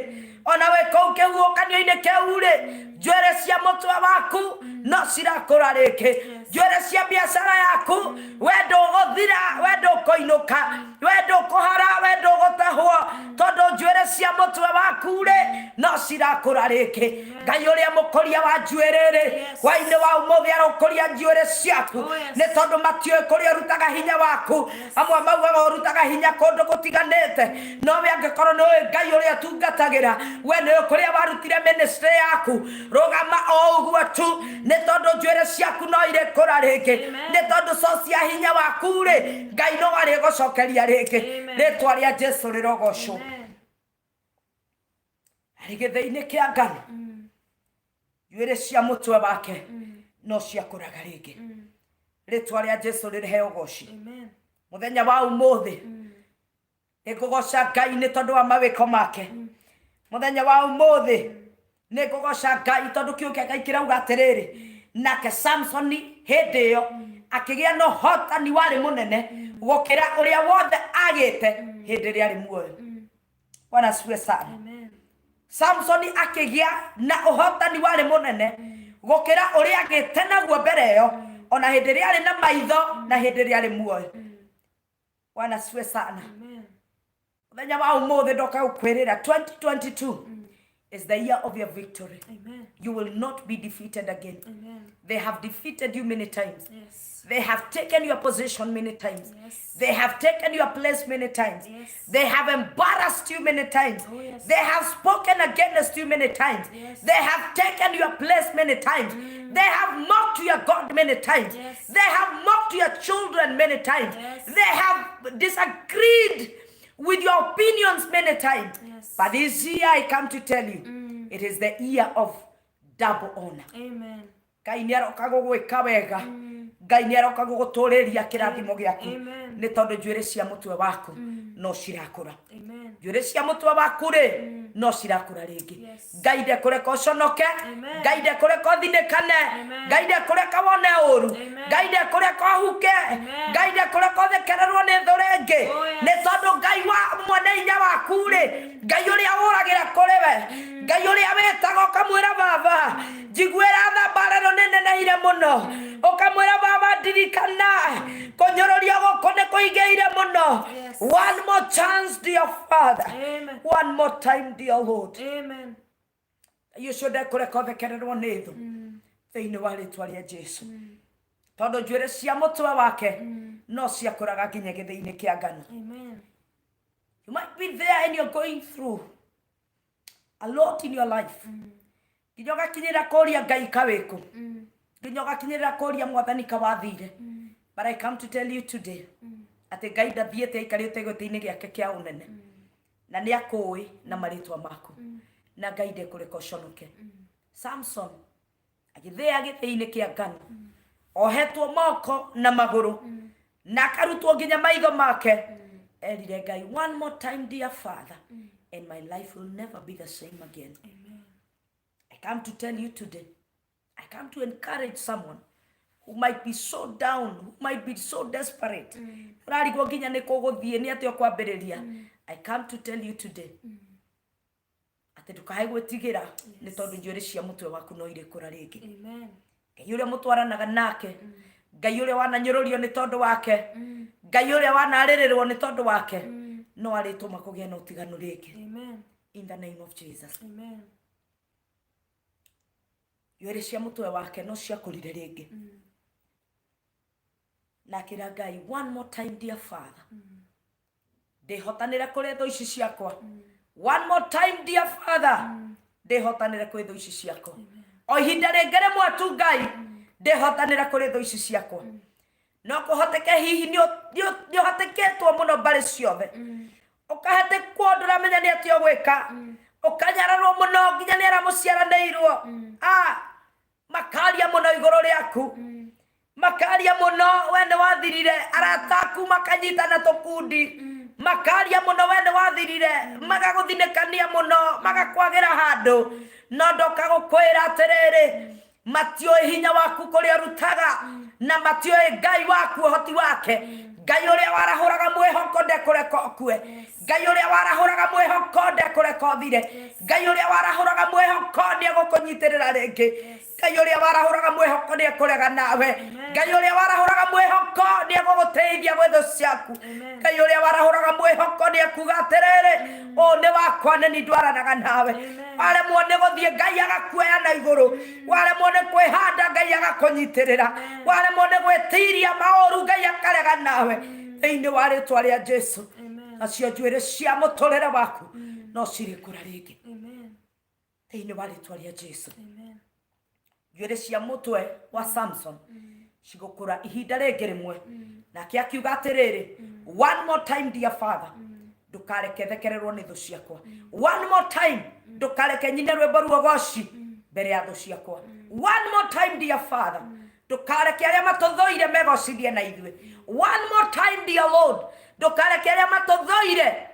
ona wĩ kũu kĩhuhũkanio-inĩ kĩu-rĩ, njuĩrĩ cia mũtwe waku no cirakũra rĩngĩ. Njuĩrĩ cia biacara yaku, we ndũgũthira, we ndũkũinũka, we ndũkũhara, we ndũgũtahwo, tondũ njuĩrĩ cia mũtwe waku-rĩ no cirakũra rĩngĩ. Ngai ũrĩa mũkũria wa njuĩrĩ-rĩ, hwainĩ wa ũmũthĩ arokũria njuĩrĩ ciaku. Oh, yes. Nĩ tondũ matiũĩ kũrĩa ũrutaga hinya waku. Amwe maugaga ũrutaga hinya kũndũ gũtiganĩte, no we angĩkorwo nĩ ũĩ Ngai ũrĩa ũtungatagĩra, we nĩ ũĩ kũrĩa warutire ministry yaku, rũgama o ũguo tu, nĩ tondũ njuĩrĩ ciaku no irĩkũra rĩngĩ. Nĩ tondũ source ya hinya waku rĩ, Ngai no arĩgũcokeria rĩngĩ. Amen. Rĩtwa rĩa Jesu rĩrogocwo. Amen. Arĩ gĩthĩi-inĩ kĩa ngano, njuĩrĩ cia mũtwe wake no ciakũraga rĩngĩ. Rĩtwa rĩa Jesu rĩrĩheo ũgoci. Amen. Mũthenya wa ũmũthĩ nĩ ngũgoca Ngai nĩ tondũ wa mawĩko make. Mũthenya wa ũmũthĩ nĩ ngũgoca Ngai tondũ kiugo kĩa Ngai kĩrauga atĩrĩrĩ, nake Samsoni hĩndĩ ĩyo akĩgĩa na ũhotani warĩ mũnene gũkĩra ũrĩa wothe agĩte hĩndĩ ĩrĩa arĩ muoyo. Bwana asifiwe sana. Amen. Samsoni akĩgĩa na ũhotani warĩ mũnene gũkĩra ũrĩa agĩte naguo mbere ĩyo, ona hĩndĩ ĩrĩa arĩ na maitho na hĩndĩ ĩrĩa arĩ muoyo. Bwana asifiwe sana. Amen. Mũthenya wa ũmũthĩ ndoka gũkwĩrĩra, 2022 is the year of your victory. Amen. You will not be defeated again. Amen. They have defeated you many times. Yes. They have taken your position many times. Yes. They have taken your place many times. Yes. They have embarrassed you many times. Oh, yes. They have spoken against you many times. Yes. They have taken your place many times. They have mocked your God many times. Yes. They have mocked your children many times. Yes. They have disagreed with your opinions many times. Yes. But this year I come to tell you, it is the year of double honor. Amen. Ngai nĩ aroka gũgwĩka wega. Ngai nĩ aroka gũgũtũrĩria kĩrathimo gĩaku. Amen. Nĩ tondũ njuĩrĩ cia mũtwe waku no cirakũra. Amen. Njuĩrĩ cia mũtwe waku rĩ no cirakũra rĩngĩ. Yes. Ngai ndekũreka ũconoke. Amen. Ngai ndekũreka ũthinĩkane. Amen. Ngai ndekũreka wone ũru. Amen. Ngai ndekũreka ũhuke. Amen. Ngai ndekũreka ũthekererwo nĩ thũ rĩngĩ. Oh, yes. Nĩ tondũ Ngai wa mwene hinya waku rĩ, Ngai ũrĩa ũragĩra kũrĩ we, Ngai ũrĩa wĩtaga ũkamwĩra, baba njiguĩra tha, mbara ĩno nĩ nenehire mũno, ũkamwĩra, baba ndirikana kũnyũrũrio gũkũ nĩ kũingĩire mũno. Yes. One more chance, dear Father. Amen. One more time, dear Lord. Amen. Ngai ũcio ndekũreka ũthekererwo nĩ thũ thĩinĩ wa rĩtwa rĩa Jesu. Tondũ njuĩrĩ cia mũtwe wake no ciakũraga nginya gĩthĩi-inĩ kĩa ngano. Amen. You might be there and you're going through a lot in your life. Nginya ũgakinyĩrĩra kũria Ngai kawĩkũ. Nginya ũgakinyĩrĩra kũria Mwathani kawathire. But I come to tell you today atĩ Ngai ndathiĩte aikarĩte gĩtĩ-inĩ gĩake kĩa ũnene. Na nĩ akũĩ na marĩtwa maku. Na Ngai ndekũreka ũconoke. Samson agĩthĩa gĩthĩi-inĩ kĩa ngano. Ohetwo moko na magũrũ. Na akarutwo nginya maitho make. Erire Ngai, one more time, dear Father, and my life will never be the same again. Amen. I come to tell you today, I come to encourage someone who might be so down, who might be so desperate. Ũrarigwo nginya nĩ kũgũthiĩ nĩ atĩa ũkwambĩrĩria. I come to tell you today atĩ ndũkae gwĩtigĩra nĩ tondũ njuĩrĩ cia mũtwe waku no irĩkũra rĩngĩ. Amen. Ngai ũrĩa mũtwaranaga nake, Ngai ũrĩa wananyũrũrio nĩ tondũ wake, Ngai ũrĩa wanarĩrĩrwo nĩ tondũ wake, no arĩtũma kũgĩe na ũtiganu rĩngĩ. Amen. In the name of Jesus. Amen. Njuĩrĩ cia mũtwe wake no ciakũrire rĩngĩ. Na akĩra Ngai, one more time, dear Father, ndĩhotanĩre kũrĩ thũ ici ciakwa. One more time, dear Father, ndĩhotanĩre kwĩ thũ ici ciakwa. O ihinda rĩngĩ rĩmwe tu Ngai, ndĩhotanĩre kũrĩ thũ ici ciakwa. No kũhoteke hihi nĩ ũhatĩkĩtwo mũno mbarĩ ciothe. Ũkahatĩkwo ndũramenya nĩ atĩa ũgwĩka. Ũkanyararwo mũno nginya nĩ arĩa mũciaranĩirwo. Makaria mũno igũrũ rĩaku. Makaria mũno we nĩ wathirire. Arata aku makanyitana tũkundi. Makaria mũno we nĩ wathirire. Magagũthinĩkania mũno, magakwagĩra handũ. No ndoka gũkwĩra atĩrĩrĩ, matiũĩ hinya waku kũrĩa ũrutaga, na matiũĩ Ngai waku ũhoti wake. Ngai ũrĩa warahũraga mwĩhoko ndekũreka ũkue. Ngai ũrĩa warahũraga mwĩhoko ndekũreka ũthire. Ngai ũrĩa warahũraga mwĩhoko nĩegũkũnyitĩrĩra rĩngĩ. Ngai ũrĩa warahũraga mwĩhoko nĩekũrega nawe. Ngai ũrĩa warahũraga mwĩhoko nĩegũgũteithia gwĩ thũ ciaku. Ngai ũrĩa warahũraga mwĩhoko nĩekuga atĩrĩrĩ, ũũ nĩ wakwa nĩ niĩ ndwaranaga nawe. Waremwo nĩ gũthiĩ Ngai agakuoya na igũrũ. Waremwo nĩ kwĩhanda Ngai agakũnyitĩrĩra. Waremwo nĩ gwĩtiria maũru Ngai akarega nawe. Thĩinĩ wa rĩtwa rĩa Jesu. Nacio njuĩrĩ cia mũtũrĩre waku no cirĩkũra rĩngĩ. Amen. Thĩinĩ wa rĩtwa rĩa Jesu. Amen. Njuĩrĩ cia mũtwe wa Samson cigũkũra ihinda rĩngĩ rĩmwe. Nake akiuga atĩrĩrĩ, one more time, dear Father, ndũkareke thekererwo nĩ thũ ciakwa. One more time, ndũkareke nyine rwĩmbo ruogoci mbere ya thũ ciakwa. One more time, dear Father, ndũkareke arĩa matũthũire megocithie na ithuĩ. One more time, dear Lord, ndũkareke arĩa matũthũire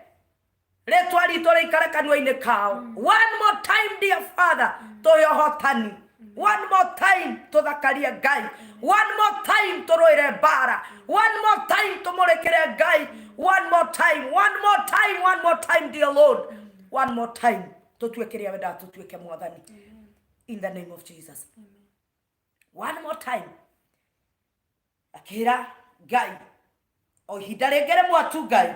rĩtwa ritũ rĩikare kanua-inĩ kao. One more time, dear Father, tũhe ũhotani. One more time, tũthakarie Ngai. One more time, tũrũĩre mbara. One more time, tũmũrĩkĩre Ngai. One more time, one more time, one more time, dear Lord. One more time, tũtue kĩrĩa wendaga tũtuĩke Mwathani. In the name of Jesus. One more time, akĩra Ngai o ihinda rĩngĩ rĩmwe tu Ngai,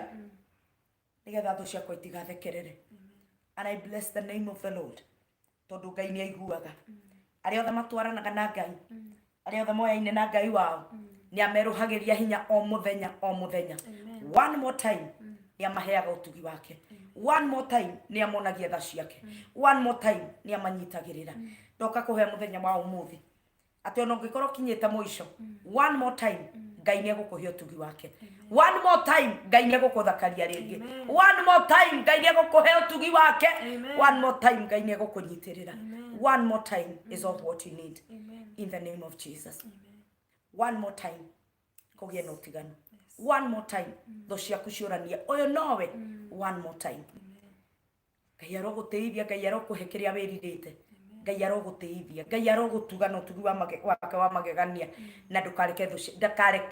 nĩgetha thũ ciakwa itigathekerere. And I bless the name of the Lord, tondũ Ngai nĩ aiguaga. Arĩa othe matwaranaga na Ngai, arĩa othe moyaine na Ngai wao, nĩ amerũhagĩria hinya o mũthenya o mũthenya. One more time, nĩ amaheaga ũtugi wake. One more time, nĩ amonagia tha ciake. One more time, nĩ amanyitagĩrĩra. Ndoka kũhe mũthenya wa ũmũthĩ atĩ ona ũngĩkorwo ũkinyĩte mũico, one more time, Ngai nĩ egũkũhe ũtugi wake. One more time, Ngai nĩ egũkũthakaria rĩngĩ. One more time, Ngai nĩ egũkũhe ũtugi wake. One more time, Ngai nĩ egũkũnyitĩrĩra. One more time is all what you need. In the name of Jesus. One more time, kũgĩe na ũtiganu. One more time, thũ ciaku ciũranie ũyũ nowe. One more time, Ngai arogũtĩithia, Ngai arokũhe kĩrĩa wĩrirĩte, Ngai arogũtĩithia, Ngai arogũtuga na ũtugi wake wa magegania, na ndũkareke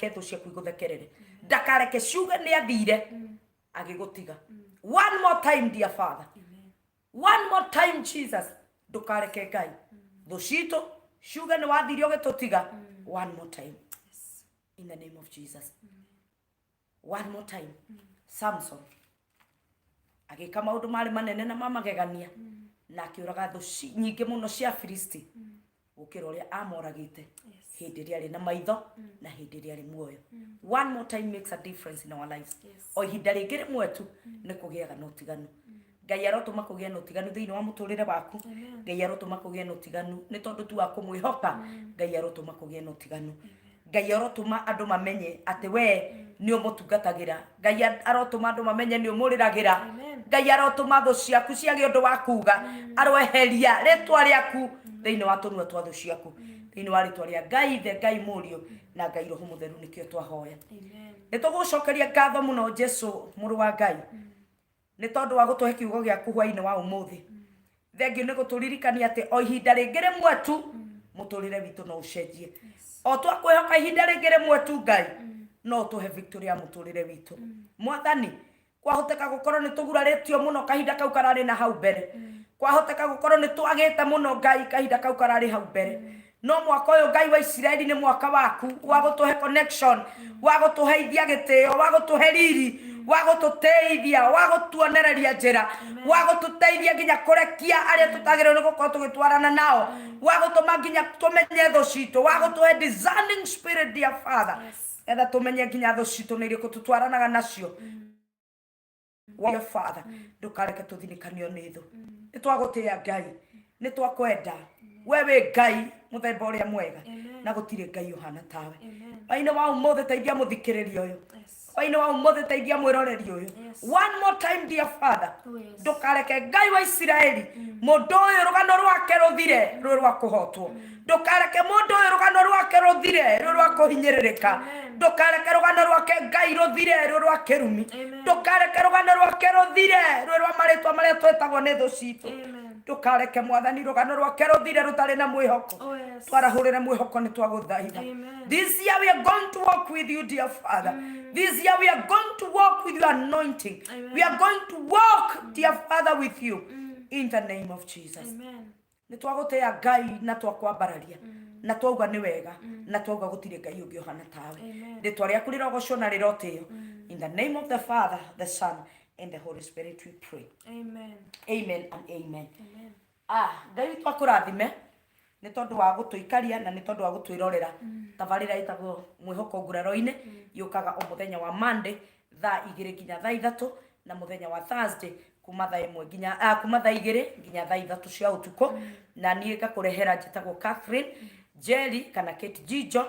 thũ ciaku igũthekerere, ndakareke ciuge nĩ athire agĩgũtiga. One more time, dear Father. One more time, Jesus. Ndũkareke Ngai thũ citũ ciuge nĩ wathire ũgĩtũtiga. One more time. In the name of Jesus. One more time. Samson agĩka maũndũ marĩ manene na mamagegania na akĩũraga thũ nyingĩ mũno cia Filisti gũkĩra ũrĩa amoragĩte. Hĩndĩ ĩrĩa arĩ na maitho na hĩndĩ ĩrĩa arĩ muoyo. One more time makes a difference in our lives. O ihinda rĩngĩ rĩmwe tu nĩ kũgĩaga na ũtiganu. Ngai arotũma kũgĩe na ũtiganu thĩinĩ wa mũtũrĩre waku. Ngai arotũma kũgĩe na ũtiganu nĩ tondũ tu wa kũmwĩhoka. Ngai arotũma kũgĩe na ũtiganu. Ngai arotũma andũ mamenye atĩ we nĩ ũmũtungatagĩra. Ngai arotũma andũ mamenye nĩ ũmũrĩragĩra. Ngai arotũma thũ ciaku ciage ũndũ wa kuga. Aroeheria rĩtwa rĩaku thĩinĩ wa tũnua twa thũ ciaku. Thĩinĩ wa rĩtwa rĩa Ngai Ithe, Ngai Mũriũ na Ngai Roho Mũtheru nĩkĩo twahoya. Nĩ tũgũcokeria ngatho mũno Jesu mũrũ wa Ngai nĩ tondũ wa gũtũhe kiugo gĩaku hwainĩ wa ũmũthĩ. Thengiũ nĩ gũtũririkania atĩ o ihinda rĩngĩ rĩmwe tu mũtũrĩre witũ no ũcenjie. O twakwĩhoka ihinda rĩngĩ rĩmwe tu, Ngai no ũtũhe victory ya mũtũrĩre witũ. Mwathani, kwahoteka gũkorwo nĩ tũgurarĩtio mũno kahinda kau kararĩ na hau mbere. Kwahoteka gũkorwo nĩ twagĩte mũno, Ngai, kahinda kau kararĩ hau mbere. No mwaka ũyũ, Ngai wa Isiraeli, nĩ mwaka waku wa gũtũhe connection, wa gũtũheithia gĩtĩo, wa gũtũhe riri, wa gũtũtĩithia, wa gũtuonereria njĩra, wa gũtũteithia nginya kũrekia arĩa tũtagĩrĩirwo nĩ gũkorwo tũgĩtwarana nao, wa gũtũma nginya tũmenye thũ citũ, wa gũtũhe discerning spirit, dear Father, getha tũmenye nginya thũ citũ nĩ irĩkũ tũtwaranaga nacio. Dear Father, ndũkareke tũthinĩkanio nĩ thũ. Nĩ twagũtĩĩa Ngai, nĩ twakwenda. We wĩ Ngai mũthemba ũrĩa mwega na gũtirĩ Ngai ũhana tawe. Hwainĩ wa ũmũthĩ, teithia mũthikĩrĩria ũyũ. Hwainĩ wa ũmũthĩ, teithia mwĩroreri ũyũ. One more time, dear Father, ndũkareke, Ngai wa Isiraeli, mũndũ ũyũ rũgano rwake rũthire rwĩ rwa kũhotwo. Ndũkareke mũndũ ũyũ rũgano rwake rũthire rwĩ rwa kũhinyĩrĩrĩka. Ndũkareke rũgano rwake, Ngai, rũthire rwĩ rwa kĩrumi. Ndũkareke rũgano rwake rũthire rwĩ rwa marĩtwa marĩa twĩtagwo nĩ thũ citũ. Ndũkareke, Mwathani, rũgano rwake rũthire rũtarĩ na mwĩhoko. Twarahũrĩre mwĩhoko, nĩ twagũthaitha. This year we are going to walk with you, dear Father. This year we are going to walk with your anointing. We are going to walk, dear Father, with you in the name of Jesus. Amen. Nĩ twagũtĩĩa Ngai na twakwambararia na twauga nĩ wega na twauga gũtirĩ Ngai ũngĩ ũhana tawe. Amen. Rĩtwa rĩaku rĩrogocwo na rĩrotĩo. In the name of the Father, the Son and the Holy Spirit we pray. Amen. Amen and amen. Amen. Ah, Ngai witũ akũrathime nĩ tondũ wa gũtũikaria na nĩ tondũ wa gũtwĩrorera tabarĩra ĩtagwo Mwĩhoko Nguraro-inĩ. Yũkaga o mũthenya wa Monday thaa 2 nginya thaa 3, na mũthenya wa Thursday kuma thaa 1 nginya kuma thaa 2 nginya thaa 3 cia ũtukũ. Na niĩ ngakũrehera njĩtagwo Catherine Jerry kana Kate Jijo,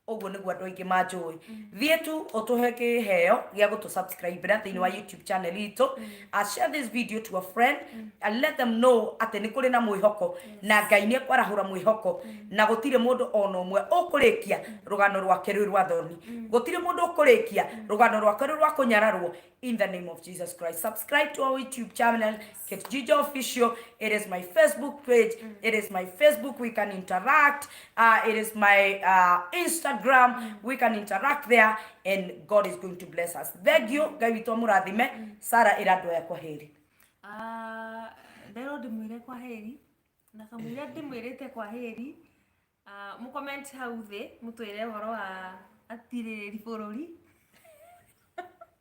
ũguo nĩguo andũ aingĩ manjũĩ. Thiĩ tu ũtũhe kĩheo gĩa gũtũ subscribe thĩinĩ wa YouTube channel itũ. Share this video to a friend and let them know atĩ nĩ kũrĩ na mwĩhoko na Ngai nĩ ekwarahũra mwĩhoko, na gũtirĩ mũndũ ona ũmwe ũkũrĩkia rũgano rwake rwĩ rwa thoni. Gũtirĩ mũndũ ũkũrĩkia rũgano rwake rwĩ rwa kũnyararwo, in the name of Jesus Christ. Subscribe to our YouTube channel, Kate Jijo Official. It is my Facebook page. It is my Facebook. We can interact. It is my Instagram. We can interact there, and God is going to bless us. Thank you. Ngai witũ amũrathime. Sarah, ĩra andũ aya kwa heri. Ah, nderwo ndĩmwĩre kwa heri, na kamũira ndĩmwĩrĩte kwa heri, ah, mũcomment hau thĩ mũtwĩre ũhoro wa atirĩrĩri bũrũri.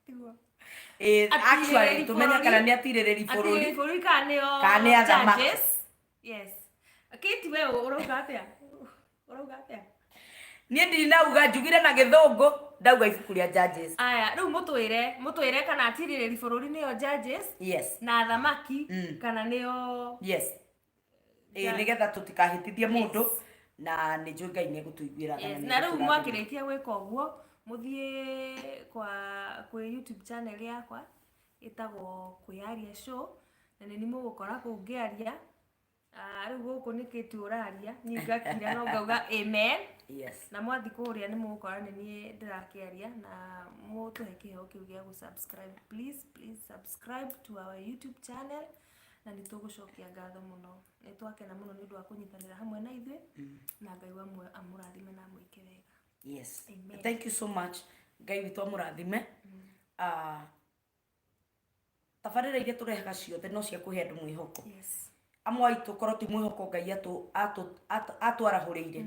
Tiguo? Actually, Atirĩrĩri tũmenye bũrũri. Kana nĩ atirĩrĩri bũrũri Atirĩrĩri bũrũri kana nĩo kana nĩ athamaki. Judges. Yes. Kate, we ũrauga atĩa? Ũrauga atĩa? Niĩ ndinauga, njugire na Gĩthũngũ, ndauga ibuku rĩa Judges. Aya, rĩu mũtwĩre kana atirĩrĩri bũrũri nĩo judges na athamaki kana nĩo Yes. Nĩgetha tũtikahĩtithie mũndũ, na nĩ njũĩ Ngai nĩ egũtũiguĩra tha. Yes, na na rĩu nĩegũtũrathima. Mwakĩrĩkia gwĩka ũguo, mũthiĩ kwa kwĩ YouTube channel yakwa ĩtagwo Kwĩyaria Show, na nĩ niĩ mũgũkora kũu ngĩaria. Ah, rĩu gũkũ nĩ Kate ũraria, niĩ ngakira no ngauga amen. Na mwathi kũrĩa nĩ mũgũkora nĩ niĩ ndĩrakĩaria, na mũtũhe kĩheo kĩu gĩa gũ-subscribe. Please, please subscribe to our YouTube channel, na nĩ tũgũcokia ngatho mũno. Nĩ twakena mũno nĩ ũndũ wa kũnyitanĩra hamwe na ithuĩ, na Ngai wa muoyo amũrathime na amwĩke wega. Amen. Thank you so much. Ngai witũ amũrathime. Ah, tabarĩra iria tũrehaga ciothe no cia kũhe andũ mwĩhoko. Amwe aitũ korwo ti mwĩhoko Ngai atwarahũrĩire.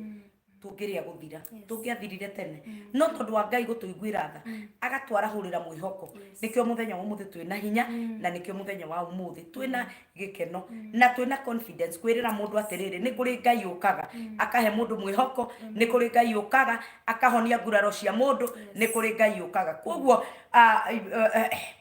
Tũngĩrĩa gũthira, tũngĩathirire tene, no tondũ wa Ngai gũtũiguĩra tha, agatwarahũrĩra mwĩhoko, nĩkĩo mũthenya wa ũmũthĩ twĩna hinya, na nĩkĩo mũthenya wa ũmũthĩ twĩna gĩkeno na twĩna confidence kwĩrĩra mũndũ atĩrĩrĩ, nĩ kũrĩ Ngai ũkaga akahe mũndũ mwĩhoko, nĩ kũrĩ Ngai ũkaga akahonia nguraro cia mũndũ, nĩ kũrĩ Ngai ũkaga. Koguo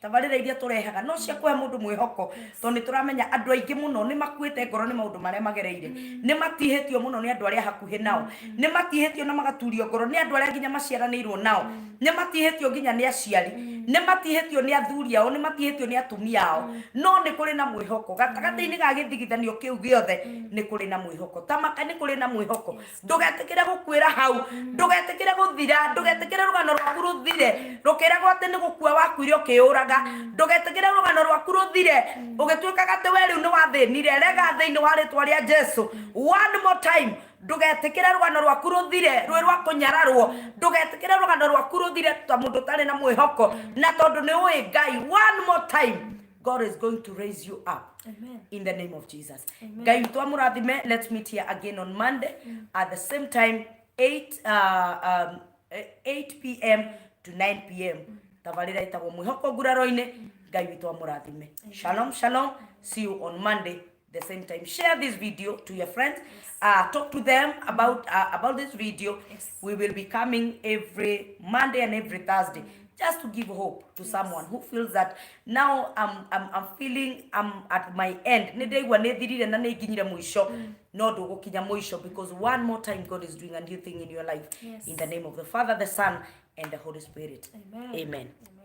tabarĩra iria tũrehaga no cia kũhe mũndũ mwĩhoko, tondũ nĩ tũramenya andũ aingĩ mũno nĩ makuĩte ngoro nĩ maũndũ marĩa magereire, nĩ matihĩtio mũno nĩ andũ arĩa hakuhĩ nao, nĩ matihĩtio na magaturio ngoro nĩ andũ arĩa nginya maciaranĩirwo nao, nĩ matihĩtio nginya nĩ aciari, nĩ matihĩtio nĩ athuri ao, nĩ matihĩtio nĩ atumia ao. No nĩ kũrĩ na mwĩhoko gatagatĩ-inĩ ga gĩthigithanio kĩu gĩothe. Nĩ kũrĩ na mwĩhoko, tamaka, nĩ kũrĩ na mwĩhoko. Ndũgetĩkĩre gũkuĩra hau, ndũgetĩkĩre gũthira, ndũgetĩkĩre rũgano rwaku rũthire rũkĩragwo atĩ nĩ gũkua wakuire ũkĩyũraga. Ndũgetĩkĩre rũgano rwaku rũthire ũgĩtuĩkaga atĩ we rĩu nĩ wathĩnire. Rega thĩinĩ wa rĩtwa rĩa Jesu. One more time, ndũgetĩkĩre rũgano rwaku rũthire rwĩ rwa kũnyararwo, ndũgetĩkĩre rũgano rwaku rũthire ta mũndũ ũtarĩ na mwĩhoko, na tondũ nĩ ũĩ Ngai, one more time, God is going to raise you up. Amen. In the name of Jesus. Amen. Ngai witũ amũrathime. Let's meet here again on Monday at the same time, 8 p.m. to 9 p.m. Tabarĩra ĩtagwo Mwĩhoko Nguraro-inĩ. Ngai witũ amũrathime. Shalom, shalom. See you on Monday, the same time. Share this video to your friends. Talk to them about this video. We will be coming every Monday and every Thursday just to give hope to someone who feels that now I'm feeling I'm at my end. Nĩ ndaigua nĩ thirire na nĩ nginyire mũico. No ndũgũkinya mũico, because one more time God is doing a new thing in your life. Yes. In the name of the Father, the Son and the Holy Spirit. Amen. Amen. Amen.